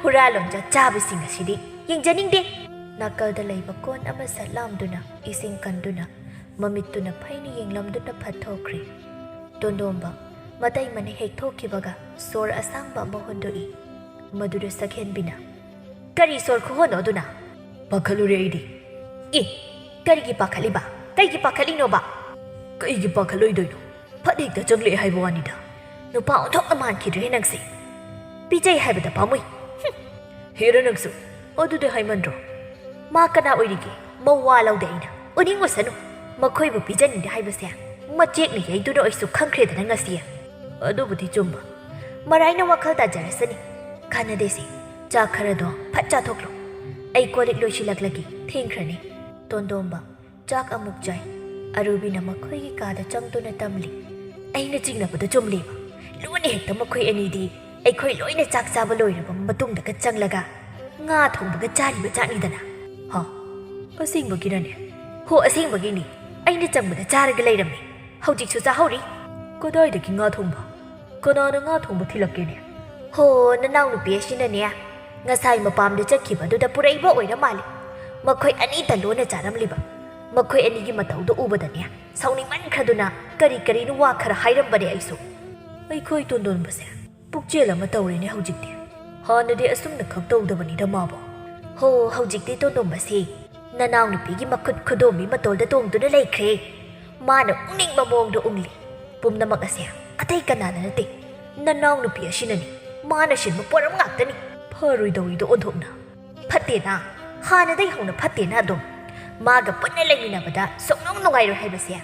ꯍꯨꯔꯥ ꯂꯣꯟꯖꯥ ꯆꯥꯕꯁꯤꯡ ꯑꯁꯤꯗꯤ ꯌꯦꯡꯖꯅꯤꯡꯗꯦ꯫" ꯅꯥꯀꯜꯗ ꯂꯩꯕ ꯀꯣꯟ ꯑꯃ ꯁꯠ ꯂꯥꯝꯗꯨꯅ ꯏꯁꯤꯡ ꯀꯟꯗꯨꯅ ꯃꯃꯤꯠꯇꯨꯅ ꯐꯩꯅ ꯌꯦꯡꯂꯝꯗꯨꯅ ꯐꯠ ꯊꯣꯛꯈ꯭ꯔꯦ꯫ ꯇꯣꯟꯗꯣꯝꯕ ꯃꯇꯩ ꯃꯅꯩ ꯍꯦꯛ ꯊꯣꯛꯈꯤꯕꯒ ꯁꯣꯔ ꯑꯁꯥꯡꯕ ꯑꯃ ꯍꯣꯟꯗꯣꯛꯏ꯫ ꯃꯗꯨꯗ ꯁꯛꯍꯦꯟꯕꯤꯅ, "ꯀꯔꯤ ꯁꯣꯔ ꯈꯨꯍꯣꯟꯅꯣ ꯑꯗꯨꯅ?" "ꯄꯥꯈꯠꯂꯨꯔꯦ ꯑꯩꯗꯤ꯫" "ꯑꯦ, ꯀꯔꯤꯒꯤ ꯄꯥꯈꯠꯂꯤꯕ? ꯀꯩꯒꯤ ꯄꯥꯈꯠꯂꯤꯅꯣꯕ?" "ꯀꯩꯒꯤ ꯄꯥꯈꯠꯂꯣꯏꯗꯣꯏꯅꯣ? ꯐꯠ ꯍꯦꯛꯇ ꯆꯪꯂꯛꯑꯦ ꯍꯥꯏꯕ ꯋꯥꯅꯤꯗ꯫" "ꯅꯨꯄꯥ ꯑꯣꯟꯊꯣꯛꯅ ꯃꯥꯟꯈꯤꯗ꯭ꯔꯦ ꯅꯪꯁꯦ꯫ ꯄꯤꯖꯩ ꯍꯥꯏꯕꯗ ꯄꯥꯝꯃꯨꯏ꯫" "ꯍꯨꯝ, ꯍꯦꯔꯥ ꯅꯪꯁꯨ, ꯑꯗꯨꯗꯤ ꯍꯥꯏꯃꯟꯗ꯭ꯔꯣ? ꯃꯥ ꯀꯅꯥ ꯑꯣꯏꯔꯤꯒꯦ? ꯃꯋꯥ ꯂꯧꯗꯦ ꯑꯩꯅ꯫ ꯎꯅꯤꯡꯉꯨꯁꯅꯨ꯫ ꯃꯈꯣꯏꯕꯨ ꯄꯤꯖꯅꯤꯡꯗꯦ ꯍꯥꯏꯕꯁꯦ ꯃꯆꯦꯛꯅ ꯌꯩꯗꯨꯅ ꯑꯩꯁꯨ ꯈꯪꯈ꯭ꯔꯦꯗꯅ ꯉꯁꯤ꯫ ꯑꯗꯨꯕꯨꯗꯤ ꯆꯨꯝꯕ꯫ ꯃꯔꯥꯏꯅ ꯋꯥꯈꯜ ꯇꯥꯖꯔꯁꯅꯤ꯫ ꯀꯥꯟꯅꯗꯦꯁꯦ꯫ ꯆꯥꯛ ꯈꯔꯗꯣ ꯐꯠ ꯆꯥꯊꯣꯛꯂꯣ꯫ ꯑꯩ ꯀꯣꯜ ꯂꯤꯛ ꯂꯣꯏꯁꯤꯜꯂꯛꯂꯒꯦ꯫ ꯊꯦꯡꯈ꯭ꯔꯅꯤ꯫ ꯇꯣꯟꯗꯣꯝꯕ ꯆꯥꯛ ꯑꯃꯨꯛ ꯆꯥꯏ꯫ ꯑꯔꯨꯕꯤꯅ ꯃꯈꯣꯏꯒꯤ ꯀꯥꯗ ꯆꯪꯗꯨꯅ ꯇꯝꯂꯤ꯫ ꯑꯩꯅ ꯆꯤꯡꯅꯕꯗ ꯆꯨꯝꯂꯦꯕ꯫ ꯂꯣꯟꯅ ꯍꯦꯛꯇ ꯃꯈꯣꯏ ꯑꯅꯤꯗꯤ ꯑꯩꯈꯣꯏ ꯂꯣꯏꯅ ꯆꯥꯛ ꯆꯥꯕ ꯂꯣꯏꯔꯕ ꯃꯇꯨꯡꯗꯒ ꯆꯪꯂꯒ ꯉꯥ ꯊꯣꯡꯕꯒ ꯆꯥꯔꯤꯕ ꯖꯥꯠꯅꯤꯗꯅ꯫ ꯍ? ꯑꯁꯦꯡꯕꯒꯤꯔꯅꯦ? ꯍꯣ, ꯑꯁꯦꯡꯕꯒꯤꯅꯤ꯫ ꯑꯩꯅ ꯆꯪꯕꯗ ꯆꯥꯔꯒ ꯂꯩꯔꯝꯃꯤ꯫ ꯍꯧꯖꯤꯛꯁꯨ ꯆꯥꯍꯧꯔꯤ꯫ ꯀꯗꯥꯏꯗꯒꯤ ꯉꯥ ꯊꯣꯡꯕ? ꯀꯅꯥꯅ ꯉꯥ ꯊꯣꯡꯕ ꯊꯤꯜꯂꯛꯀꯦꯅꯦ? ꯍꯣ, ꯅꯅꯥꯎꯅꯨꯄꯤ ꯑꯁꯤꯅꯅꯦ, ꯉꯁꯥꯏ ꯃꯄꯥꯝꯗ ꯆꯠꯈꯤꯕ ꯑꯗꯨꯗ ꯄꯨꯔꯛꯏꯕ ꯑꯣꯏꯔ ꯃꯥꯜꯂꯦ꯫ ꯃꯈꯣꯏ ꯑꯅꯤꯇ ꯂꯣꯟꯅ ꯆꯥꯔꯝꯂꯤꯕ꯫ ꯃꯈꯣꯏ ꯑꯅꯤꯒꯤ ꯃꯇꯧꯗꯨ ꯎꯕꯗꯅꯦ, ꯁꯥꯎꯅꯤꯡꯃꯟꯈ꯭ꯔꯗꯨꯅ ꯀꯔꯤ ꯀꯔꯤꯅꯣ ꯋꯥ ꯈꯔ ꯍꯥꯏꯔꯝꯕꯅꯦ ꯑꯩꯁꯨ꯫ ꯑꯩꯈꯣꯏ ꯇꯣꯟꯗꯣꯟꯕꯁꯦ ꯄꯨꯛꯆꯦꯜ ꯑꯃ ꯇꯧꯔꯦꯅꯦ ꯍꯧꯖꯤꯛꯇꯤ꯫ ꯍꯥꯟꯅꯗꯤ ꯑꯁꯨꯝꯅ ꯈꯛ ꯇꯧꯗꯕꯅꯤꯗ ꯃꯥꯕꯣ꯫ ꯍꯣ, ꯍꯧꯖꯤꯛꯇꯤ ꯇꯣꯟꯗꯣꯝꯕꯁꯤ ꯅꯅꯥꯎꯅꯨꯄꯤꯒꯤ ꯃꯈꯨꯠ ꯈꯨꯗꯣꯝꯕꯤ ꯃꯇꯣꯜꯗ ꯇꯣꯡꯗꯨꯅ ꯂꯩꯈ꯭ꯔꯦ꯫ ꯃꯥꯅ ꯎꯪꯅꯤꯡꯕ ꯃꯑꯣꯡꯗ ꯎꯪꯂꯤ꯫ ꯄꯨꯝꯅꯃꯛ ꯑꯁꯦ ꯑꯇꯩ ꯀꯅꯥꯅ ꯅꯠꯇꯦ, ꯅꯅꯥꯎꯅꯨꯄꯤ ꯑꯁꯤꯅꯅꯤ꯫ ꯃꯥꯅ ꯁꯤꯟꯕ ꯄꯣꯔꯝ ꯉꯥꯛꯇꯅꯤ꯫ ꯐꯔꯣꯏꯗꯧꯔꯤꯗꯣ ꯑꯣꯟꯊꯣꯛꯅ꯫ ꯐꯠꯇꯦꯅ, ꯍꯥꯟꯅꯗꯩ ꯍꯧꯅ ꯐꯠꯇꯦꯅ ꯑꯗꯨꯝ꯫ ꯃꯥꯒ ꯄꯨꯟꯅ ꯂꯩꯃꯤꯟꯅꯕꯗ ꯁꯨꯡꯅꯨꯡ ꯅꯨꯡꯉꯥꯏꯔꯣꯏ ꯍꯥꯏꯕꯁꯦ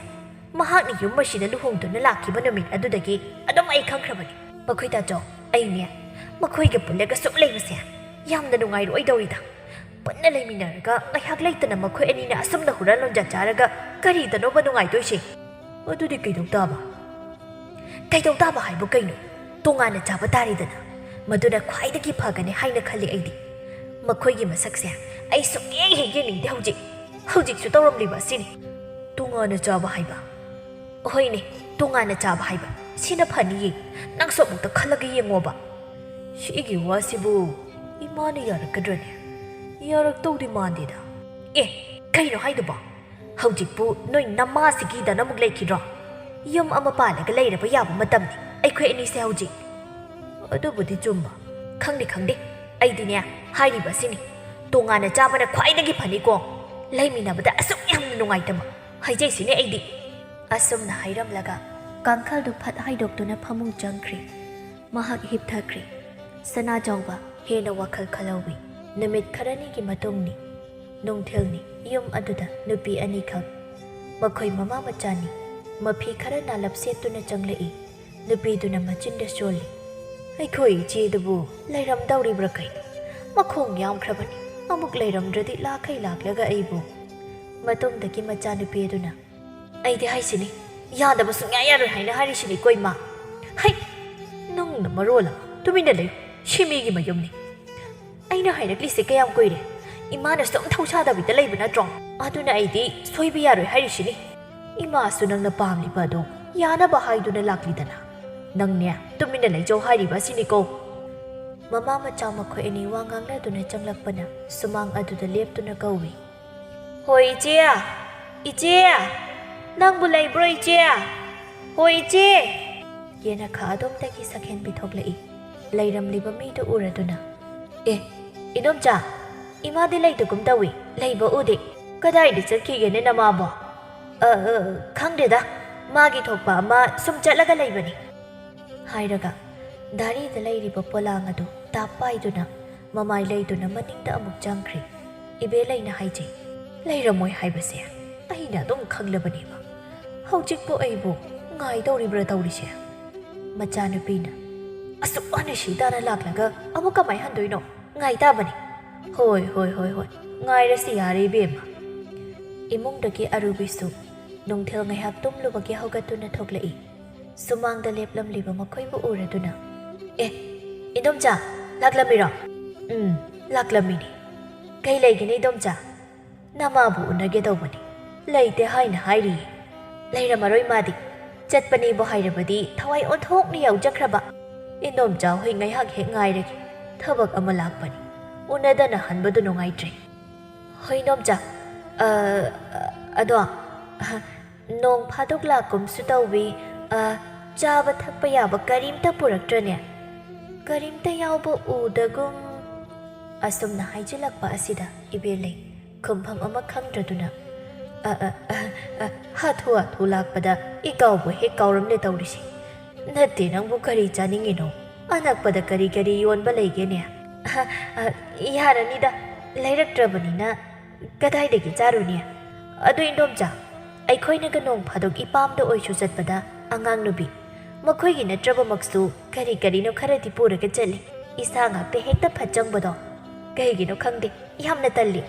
ꯃꯍꯥꯛꯅ ꯌꯨꯝ ꯑꯁꯤꯗ ꯂꯨꯍꯣꯡꯗꯨꯅ ꯂꯥꯛꯈꯤꯕ ꯅꯨꯃꯤꯠ ꯑꯗꯨꯗꯒꯤ ꯑꯗꯨꯝ ꯑꯩ ꯈꯪꯈ꯭ꯔꯕꯅꯤ꯫ ꯃꯈꯣꯏ ꯇꯥꯆꯧ, ꯑꯩꯅꯦ, ꯃꯈꯣꯏꯒ ꯄꯨꯜꯂꯒ ꯁꯨꯝ ꯂꯩꯕꯁꯦ ꯌꯥꯝꯅ ꯅꯨꯡꯉꯥꯏꯔꯣꯏꯗꯧꯔꯤꯗ꯫ ꯄꯨꯟꯅ ꯂꯩꯃꯤꯟꯅꯔꯒ ꯉꯥꯏꯍꯥꯛ ꯂꯩꯇꯅ ꯃꯈꯣꯏ ꯑꯅꯤꯅ ꯑꯁꯨꯝꯅ ꯍꯨꯔꯥꯟ ꯂꯣꯟꯖꯟ ꯆꯥꯔꯒ ꯀꯔꯤꯗꯅꯣꯕ ꯅꯨꯡꯉꯥꯏꯗꯣꯏꯁꯦ? ꯑꯗꯨꯗꯤ ꯀꯩꯗꯧ ꯇꯥꯕ? ꯀꯩꯗꯧ ꯇꯥꯕ ꯍꯥꯏꯕꯨ ꯀꯩꯅꯣ? ꯇꯣꯉꯥꯟꯅ ꯆꯥꯕ ꯇꯥꯔꯦꯗꯅ꯫ ꯃꯗꯨꯅ ꯈ꯭ꯋꯥꯏꯗꯒꯤ ꯐꯒꯅꯤ ꯍꯥꯏꯅ ꯈꯜꯂꯤ ꯑꯩꯗꯤ꯫ ꯃꯈꯣꯏꯒꯤ ꯃꯁꯛꯁꯦ ꯑꯩ ꯁꯨꯡꯌꯦꯡ ꯍꯦꯛ ꯌꯦꯡꯅꯤꯡꯗꯦ ꯍꯧꯖꯤꯛ꯫ ꯍꯧꯖꯤꯛꯁꯨ ꯇꯧꯔꯝꯂꯤꯕ ꯑꯁꯤꯅꯤ꯫ ꯇꯣꯉꯥꯟꯅ ꯆꯥꯕ ꯍꯥꯏꯕ? ꯍꯣꯏꯅꯦ, ꯇꯣꯉꯥꯟꯅ ꯆꯥꯕ ꯍꯥꯏꯕ꯫ ꯁꯤꯅ ꯐꯅꯤꯌꯦ꯫ ꯅꯪꯁꯨ ꯑꯃꯨꯛꯇ ꯈꯜꯂꯒ ꯌꯦꯡꯉꯣꯕ꯫ ꯁꯤꯒꯤ ꯋꯥꯁꯤꯕꯨ ꯏꯃꯥꯅ ꯌꯥꯔꯛꯀꯗ꯭ꯔꯅꯦ? ꯌꯥꯔꯛꯇꯧꯗꯤ ꯃꯥꯟꯗꯦꯗ꯫ ꯑꯦ, ꯀꯩꯅꯣ ꯍꯥꯏꯗꯨꯕꯣ? ꯍꯧꯖꯤꯛꯄꯨ ꯅꯣꯏ ꯅꯃꯥꯁꯤꯒꯤꯗꯅ ꯑꯃꯨꯛ ꯂꯩꯈꯤꯗ꯭ꯔꯣ? ꯌꯨꯝ ꯑꯃ ꯄꯥꯜꯂꯒ ꯂꯩꯔꯕ ꯌꯥꯕ ꯃꯇꯝꯅꯤ ꯑꯩꯈꯣꯏ ꯑꯅꯤꯁꯦ ꯍꯧꯖꯤꯛ꯫ ꯑꯗꯨꯕꯨꯗꯤ ꯆꯨꯝꯕ꯫ ꯈꯪꯗꯦ, ꯈꯪꯗꯦ꯫ ꯑꯩꯗꯤꯅꯦ, ꯍꯥꯏꯔꯤꯕꯁꯤꯅꯤ, ꯇꯣꯉꯥꯟꯅ ꯆꯥꯕꯅ ꯈ꯭ꯋꯥꯏꯗꯒꯤ ꯐꯅꯤꯀꯣ꯫ ꯂꯩꯃꯤꯟꯅꯕꯗ ꯑꯁꯨꯛ ꯌꯥꯝꯅ ꯅꯨꯡꯉꯥꯏꯇꯕ꯫ ꯍꯥꯏꯖꯩꯁꯤꯅꯦ ꯑꯩꯗꯤ꯫ ꯑꯁꯨꯝꯅ ꯍꯥꯏꯔꯝꯂꯒ ꯀꯥꯡꯈꯜꯗꯨ ꯐꯠ ꯍꯥꯏꯗꯣꯛꯇꯨꯅ ꯐꯃꯨꯡ ꯆꯪꯈ꯭ꯔꯦ꯫ ꯃꯍꯥꯛ ꯍꯤꯞꯊꯈ꯭ꯔꯦ꯫ ꯁꯅꯥꯖꯥꯎꯕ ꯍꯦꯟꯅ ꯋꯥꯈꯜ ꯈꯜꯍꯧꯏ꯫ ꯅꯨꯃꯤꯠ ꯈꯔꯅꯤꯒꯤ ꯃꯇꯨꯡꯅꯤ꯫ ꯅꯨꯡꯊꯤꯜꯅꯤ꯫ ꯌꯨꯝ ꯑꯗꯨꯗ ꯅꯨꯄꯤ ꯑꯅꯤꯈꯛ꯫ ꯃꯈꯣꯏ ꯃꯃꯥ ꯃꯆꯥꯅꯤ꯫ ꯃꯐꯤ ꯈꯔ ꯅꯥꯜꯂꯞ ꯁꯦꯠꯇꯨꯅ ꯆꯪꯂꯛꯏ꯫ ꯅꯨꯄꯤꯗꯨꯅ ꯃꯆꯤꯟꯗ ꯁꯣꯜꯂꯤ, "ꯑꯩꯈꯣꯏ ꯏꯆꯦꯗꯨꯕꯨ ꯂꯩꯔꯝꯗꯧꯔꯤꯕ꯭ꯔꯥ ꯀꯩꯅꯣ? ꯃꯈꯣꯡ ꯌꯥꯝꯈ꯭ꯔꯕꯅꯤ꯫ ꯑꯃꯨꯛ ꯂꯩꯔꯝꯗ꯭ꯔꯗꯤ ꯂꯥꯈꯩ ꯂꯥꯛꯂꯒ ꯑꯩꯕꯨ"꯫ ꯃꯇꯨꯡꯗꯒꯤ ꯃꯆꯥꯅꯨꯄꯤ ꯑꯗꯨꯅ, "ꯑꯩꯗꯤ ꯍꯥꯏꯁꯤꯅꯤ, ꯌꯥꯗꯕ ꯁꯨꯡꯌꯥ ꯌꯥꯔꯣꯏ ꯍꯥꯏꯅ ꯍꯥꯏꯔꯤꯁꯤꯅꯤ ꯀꯣ ꯏꯃꯥ꯫ ꯍꯩ! ꯅꯪꯅ ꯃꯔꯣꯜ ꯑꯃ꯫ ꯇꯨꯃꯤꯟꯅ ꯂꯩꯌꯨ꯫ ꯁꯤ ꯃꯤꯒꯤ ꯃꯌꯨꯝꯅꯤ꯫ ꯑꯩꯅ ꯍꯥꯏꯔꯛꯂꯤꯁꯦ ꯀꯌꯥꯝ ꯀꯨꯏꯔꯦ? ꯏꯃꯥꯅ ꯁꯨꯝ ꯊꯧꯁꯥꯗꯕꯤꯗ ꯂꯩꯕ ꯅꯠꯇ꯭ꯔꯣ? ꯑꯗꯨꯅ ꯑꯩꯗꯤ ꯁꯣꯏꯕ ꯌꯥꯔꯣꯏ ꯍꯥꯏꯔꯤꯁꯤꯅꯤ꯫ ꯏꯃꯥꯁꯨ ꯅꯪꯅ ꯄꯥꯝꯂꯤꯕ ꯑꯗꯨ ꯌꯥꯅꯕ ꯍꯥꯏꯗꯨꯅ ꯂꯥꯛꯂꯤꯗꯅ꯫ ꯅꯪꯅꯦ, ꯇꯨꯃꯤꯟꯅ ꯂꯩꯖꯧ ꯍꯥꯏꯔꯤꯕ ꯑꯁꯤꯅꯤꯀꯣ"꯫ ꯃꯃꯥ ꯃꯆꯥ ꯃꯈꯣꯏ ꯑꯅꯤ ꯋꯥ ꯉꯥꯡꯅꯗꯨꯅ ꯆꯪꯂꯛꯄꯅ ꯁꯨꯃꯥꯡ ꯑꯗꯨꯗ ꯂꯦꯞꯇꯨꯅ ꯀꯧꯏ, "ꯍꯣꯏ ꯏꯆꯦ! ꯏꯆꯦ! ꯅꯪꯕꯨ ꯂꯩꯕ꯭ꯔꯣ ꯏꯆꯦ? ꯍꯣꯏ ꯏꯆꯦ!" ꯌꯦꯅꯈꯥ ꯑꯗꯣꯝꯗꯒꯤ ꯁꯛꯍꯦꯟꯕꯤ ꯊꯣꯛꯂꯛꯏ꯫ ꯂꯩꯔꯝꯂꯤꯕ ꯃꯤꯗꯨ ꯎꯔꯗꯨꯅ, "ꯑꯦ, ꯏꯗꯣꯝꯆꯥ, ꯏꯃꯥꯗꯤ ꯂꯩꯇꯒꯨꯝ ꯇꯧꯏ, ꯂꯩꯕ ꯎꯗꯦ꯫ ꯀꯗꯥꯏꯗ ꯆꯠꯈꯤꯒꯦꯅꯦ ꯅꯃꯥꯕꯣ?" "ꯑ, ꯑ, ꯈꯪꯗꯦꯗ, ꯃꯥꯒꯤ ꯊꯣꯛꯄ ꯑꯃ ꯁꯨꯝ ꯆꯠꯂꯒ ꯂꯩꯕꯅꯤ" ꯍꯥꯏꯔꯒ ꯗꯥꯔꯤꯗ ꯂꯩꯔꯤꯕ ꯄꯣꯂꯥꯡ ꯑꯗꯨ ꯇꯥꯞ ꯄꯥꯏꯗꯨꯅ ꯃꯃꯥꯏ ꯂꯩꯗꯨꯅ ꯃꯅꯤꯡꯗ ꯑꯃꯨꯛ ꯆꯪꯈ꯭ꯔꯦ꯫ ꯏꯕꯦꯂꯩꯅ ꯍꯥꯏꯖꯩ, "ꯂꯩꯔꯝꯃꯣꯏ ꯍꯥꯏꯕꯁꯦ ꯑꯩꯅ ꯑꯗꯨꯝ ꯈꯪꯂꯕꯅꯦꯕ꯫ ꯍꯧꯖꯤꯛꯄꯨ ꯑꯩꯕꯨ ꯉꯥꯏꯗꯧꯔꯤꯕ꯭ꯔꯥ ꯇꯧꯔꯤꯁꯦ?" ꯃꯆꯥꯅꯨꯄꯤꯅ, "ꯑꯁꯨꯛ ꯋꯥꯅ ꯁꯤ ꯇꯥꯅ ꯂꯥꯛꯂꯒ ꯑꯃꯨꯛ ꯀꯃꯥꯏ ꯍꯟꯗꯣꯏꯅꯣ? ꯉꯥꯏ ꯇꯥꯕꯅꯤ꯫ ꯍꯣꯏ, ꯍꯣꯏ, ꯍꯣꯏ, ꯍꯣꯏ, ꯉꯥꯏꯔꯁꯤ ꯌꯥꯔꯦ ꯏꯕꯦꯝꯃ"꯫ ꯏꯃꯨꯡꯗꯒꯤ ꯑꯔꯨꯕꯤꯁꯨ ꯅꯨꯡꯊꯤꯜ ꯉꯥꯏꯍꯥꯛ ꯇꯨꯝꯂꯨꯕꯒꯤ ꯍꯧꯒꯠꯇꯨꯅ ꯊꯣꯛꯂꯛꯏ꯫ ꯁꯨꯃꯥꯡꯗ ꯂꯦꯞꯂꯝꯂꯤꯕ ꯃꯈꯣꯏꯕꯨ ꯎꯔꯗꯨꯅ, "ꯑꯦ, ꯏꯗꯣꯝꯆꯥ, ꯂꯥꯛꯂꯝꯃꯤꯔꯣ?" "ꯎꯝ, ꯂꯥꯛꯂꯝꯃꯤꯅꯤ꯫ ꯀꯩ ꯂꯩꯒꯦꯅꯦ ꯏꯗꯣꯝꯆꯥ? ꯅꯃꯥꯕꯨ ꯎꯅꯒꯦ ꯇꯧꯕꯅꯤ꯫ ꯂꯩꯇꯦ ꯍꯥꯏꯅ ꯍꯥꯏꯔꯤꯌꯦ꯫ ꯂꯩꯔꯝꯃꯔꯣꯏ ꯃꯥꯗꯤ꯫ ꯆꯠꯄꯅꯦꯕꯨ ꯍꯥꯏꯔꯕꯗꯤ ꯊꯋꯥꯏ ꯑꯣꯟꯊꯣꯛꯅ ꯌꯥꯎꯖꯈ꯭ꯔꯕ꯫ ꯏꯗꯣꯝꯆꯥ ꯍꯣꯏ ꯉꯥꯏꯍꯥꯛ ꯍꯦꯛ ꯉꯥꯏꯔꯒꯦ꯫ ꯊꯕꯛ ꯑꯃ ꯂꯥꯛꯄꯅꯤ꯫ ꯎꯅꯗꯅ ꯍꯟꯕꯗꯨ ꯅꯨꯡꯉꯥꯏꯇ꯭ꯔꯦ"꯫ "ꯍꯣꯏ ꯏꯗꯣꯝꯆꯥ, ꯑ, ꯑꯗꯣ, ꯑ, ꯅꯣꯡ ꯐꯥꯗꯣꯛ ꯂꯥꯛꯀꯨꯝꯁꯨ ꯇꯧꯏ, ꯑ, ꯆꯥꯕ ꯊꯛꯄ ꯌꯥꯕ ꯀꯔꯤꯝꯇ ꯄꯨꯔꯛꯇ꯭ꯔꯅꯦ? ꯀꯔꯤꯝꯇ ꯌꯥꯎꯕ ꯎꯗꯒꯨꯝ"꯫ ꯑꯁꯨꯝꯅ ꯍꯥꯏꯖꯤꯜꯂꯛꯄ ꯑꯁꯤꯗ ꯏꯕꯦꯂꯩ ꯈꯨꯝꯐꯝ ꯑꯃ ꯈꯪꯗ꯭ꯔꯗꯨꯅ, "ꯑ, ꯑ, ꯑ, ꯑ, ꯍꯥꯊꯨ ꯍꯥꯊꯨ ꯂꯥꯛꯄꯗ ꯏꯀꯥꯎꯕꯨ ꯍꯦꯛ ꯀꯥꯎꯔꯝꯂꯦ ꯇꯧꯔꯤꯁꯦ꯫ ꯅꯠꯇꯦ, ꯅꯪꯕꯨ ꯀꯔꯤ ꯆꯥꯅꯤꯡꯉꯤꯅꯣ? ꯑꯅꯛꯄꯗ ꯀꯔꯤ ꯀꯔꯤ ꯌꯣꯟꯕ ꯂꯩꯒꯦꯅꯦ?" ꯑ, ꯌꯥꯔꯅꯤꯗ, ꯂꯩꯔꯛꯇ꯭ꯔꯕꯅꯤꯅ ꯀꯗꯥꯏꯗꯒꯤ ꯆꯥꯔꯨꯅꯤ? ꯑꯗꯨ ꯏꯟꯗꯣꯝꯆꯥ, ꯑꯩꯈꯣꯏꯅꯒ ꯅꯣꯡ ꯐꯥꯗꯣꯛ ꯏꯄꯥꯝꯗ ꯑꯣꯏꯁꯨ ꯆꯠꯄꯗ ꯑꯉꯥꯡ ꯅꯨꯄꯤ, ꯃꯈꯣꯏꯒꯤ ꯅꯠꯇ꯭ꯔꯕꯃꯛꯁꯨ ꯀꯔꯤ ꯀꯔꯤꯅꯣ ꯈꯔꯗꯤ ꯄꯨꯔꯒ ꯆꯠꯂꯤ꯫ ꯏꯁꯥ ꯉꯥꯛꯇ ꯍꯦꯛꯇ ꯐꯠꯆꯪꯕꯗꯣ ꯀꯩꯒꯤꯅꯣ ꯈꯪꯗꯦ, ꯌꯥꯝꯅ ꯇꯜꯂꯤ꯫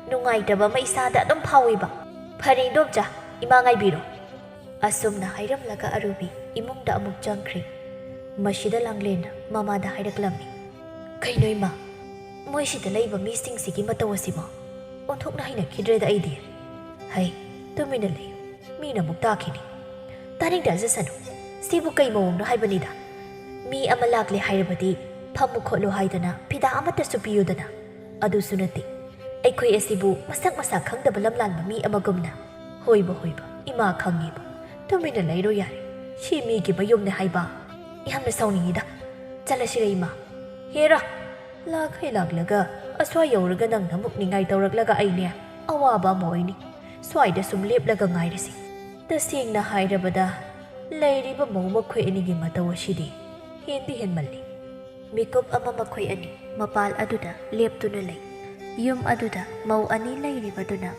ꯅꯨꯡꯉꯥꯏꯇꯕ ꯑꯃ ꯏꯁꯥꯗ ꯑꯗꯨꯝ ꯐꯥꯎꯏꯕ꯫ ꯐꯔꯦ ꯏꯟꯗꯣꯝꯆꯥ, ꯏꯃꯥ ꯉꯥꯏꯕꯤꯔꯣ꯫ ꯑꯁꯨꯝꯅ ꯍꯥꯏꯔꯝꯂꯒ ꯑꯔꯨꯕꯤ ꯏꯃꯨꯡꯗ ꯑꯃꯨꯛ ꯆꯪꯈ꯭ꯔꯦ꯫ ꯃꯁꯤꯗ ꯂꯥꯡꯂꯦꯟꯅ ꯃꯃꯥꯗ ꯍꯥꯏꯔꯛꯂꯝꯃꯤ, "ꯀꯩꯅꯣ ꯏꯃꯥ, ꯃꯣꯏꯁꯤꯗ ꯂꯩꯕ ꯃꯤꯁꯤꯡꯁꯤꯒꯤ ꯃꯇꯧ ꯑꯁꯤꯕꯣ? ꯑꯣꯟꯊꯣꯛꯅ ꯍꯩꯅꯈꯤꯗ꯭ꯔꯦꯗ ꯑꯩꯗꯤ꯫ ꯍꯩ, ꯇꯨꯃꯤꯟꯅ ꯂꯩꯌꯨ, ꯃꯤꯅ ꯑꯃꯨꯛ ꯇꯥꯈꯤꯅꯤ꯫ ꯇꯥꯅꯤꯡ ꯇꯥꯖꯁꯅꯨ, ꯁꯤꯕꯨ ꯀꯩ ꯃꯑꯣꯡꯅꯣ ꯍꯥꯏꯕꯅꯤꯗ꯫ ꯃꯤ ꯑꯃ ꯂꯥꯛꯂꯦ ꯍꯥꯏꯔꯕꯗꯤ ꯐꯝꯃꯨ ꯈꯣꯠꯂꯨ ꯍꯥꯏꯗꯅ ꯐꯤꯗꯥ ꯑꯃꯠꯇꯁꯨ ꯄꯤꯌꯨꯗꯅ꯫ ꯑꯗꯨꯁꯨ ꯅꯠꯇꯦ, ꯑꯩꯈꯣꯏ ꯑꯁꯤꯕꯨ ꯃꯁꯛ ꯃꯁꯥ ꯈꯪꯗꯕ ꯂꯝꯂꯥꯟꯕ ꯃꯤ ꯑꯃꯒꯨꯝꯅ꯫ ꯍꯣꯏꯕ ꯍꯣꯏꯕ, ꯏꯃꯥ ꯈꯪꯉꯦꯕ꯫ ꯇꯨꯃꯤꯟꯅ ꯂꯩꯔꯣ ꯌꯥꯔꯦ꯫ ꯁꯤ ꯃꯤꯒꯤ ꯃꯌꯨꯝꯅꯦ ꯍꯥꯏꯕ꯫ ꯌꯥꯝꯅ ꯁꯥꯎꯅꯤꯡꯉꯤꯗ꯫ ꯆꯠꯂꯁꯤꯔ ꯏꯃꯥ?" "ꯍꯦꯔꯥ, ꯂꯥꯛꯈꯩ ꯂꯥꯛꯂꯒ ꯑꯁ꯭ꯋꯥꯏ ꯌꯧꯔꯒ ꯅꯪꯅ ꯑꯃꯨꯛ ꯅꯤꯡꯉꯥꯏ ꯇꯧꯔꯛꯂꯒ ꯑꯩꯅꯦ ꯑꯋꯥꯕ ꯑꯃ ꯑꯣꯏꯅꯤ꯫ ꯁ꯭ꯋꯥꯏꯗ ꯁꯨꯝ ꯂꯦꯞꯂꯒ ꯉꯥꯏꯔꯁꯤ꯫ ꯇꯁꯦꯡꯅ ꯍꯥꯏꯔꯕꯗ ꯂꯩꯔꯤꯕ ꯃꯧ ꯃꯈꯣꯏ ꯑꯅꯤꯒꯤ ꯃꯇꯧ ꯑꯁꯤꯗꯤ ꯍꯦꯟꯗꯤ ꯍꯦꯟꯃꯜꯂꯤ꯫" ꯃꯤꯀꯨꯞ ꯑꯃ ꯃꯈꯣꯏ ꯑꯅꯤ ꯃꯄꯥꯜ ꯑꯗꯨꯗ ꯂꯦꯞꯇꯨꯅ ꯂꯩ꯫ ꯌꯨꯝ ꯑꯗꯨꯗ ꯃꯧ ꯑꯅꯤ ꯂꯩꯔꯤꯕꯗꯨꯅ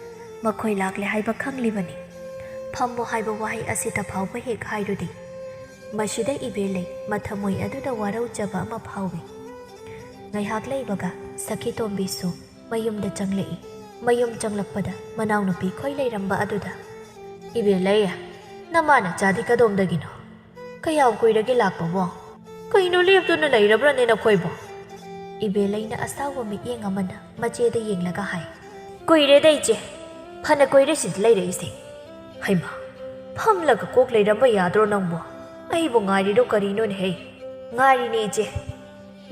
ꯃꯈꯣꯏ ꯂꯥꯛꯂꯦ ꯍꯥꯏꯕ ꯈꯪꯂꯤꯕꯅꯤ꯫ "ꯐꯝꯃꯣ" ꯍꯥꯏꯕ ꯋꯥꯍꯩ ꯑꯁꯤꯗ ꯐꯥꯎꯕ ꯍꯦꯛ ꯍꯥꯏꯔꯨꯗꯦ꯫ ꯃꯁꯤꯗ ꯏꯕꯦꯂꯩ ꯃꯊꯃꯣꯏ ꯑꯗꯨꯗ ꯋꯥꯔꯧꯖꯕ ꯑꯃ ꯐꯥꯎꯏ꯫ ꯉꯥꯏꯍꯥꯛ ꯂꯩꯕꯒ ꯁꯈꯤꯇꯣꯝꯕꯤꯁꯨ ꯃꯌꯨꯝꯗ ꯆꯪꯂꯛꯏ꯫ ꯃꯌꯨꯝ ꯆꯪꯂꯛꯄꯗ ꯃꯅꯥꯎꯅꯨꯄꯤ ꯈꯣꯏ ꯂꯩꯔꯝꯕ ꯑꯗꯨꯗ, "ꯏꯕꯦꯂꯩ, ꯅꯃꯥ ꯅꯆꯥꯗꯤ ꯀꯗꯣꯝꯗꯒꯤꯅꯣ? ꯀꯌꯥꯝ ꯀꯨꯏꯔꯒꯦ ꯂꯥꯛꯄꯕꯣ? ꯀꯩꯅꯣ ꯂꯦꯞꯇꯨꯅ ꯂꯩꯔꯕ꯭ꯔꯅꯦ ꯅꯈꯣꯏꯕꯣ?" ꯏꯕꯦꯂꯩꯅ ꯑꯁꯥꯎꯕ ꯃꯤꯠꯌꯦꯡ ꯑꯃꯅ ꯃꯆꯦꯗ ꯌꯦꯡꯂꯒ ꯍꯥꯏ, "ꯀꯨꯏꯔꯦꯗ ꯏꯆꯦ, ꯐꯅ ꯀꯨꯏꯔꯦ ꯁꯤꯗ ꯂꯩꯔꯛꯏꯁꯦ꯫" "ꯍꯩꯃꯥ, ꯐꯝꯂꯒ ꯀꯣꯛ ꯂꯩꯔꯝꯕ ꯌꯥꯗ꯭ꯔꯣ ꯅꯪꯕꯣ? ꯑꯩꯕꯨ ꯉꯥꯏꯔꯤꯔꯣ ꯀꯔꯤꯅꯣꯅꯦꯍꯦ?" "ꯉꯥꯏꯔꯤꯅꯦ ꯏꯆꯦ꯫"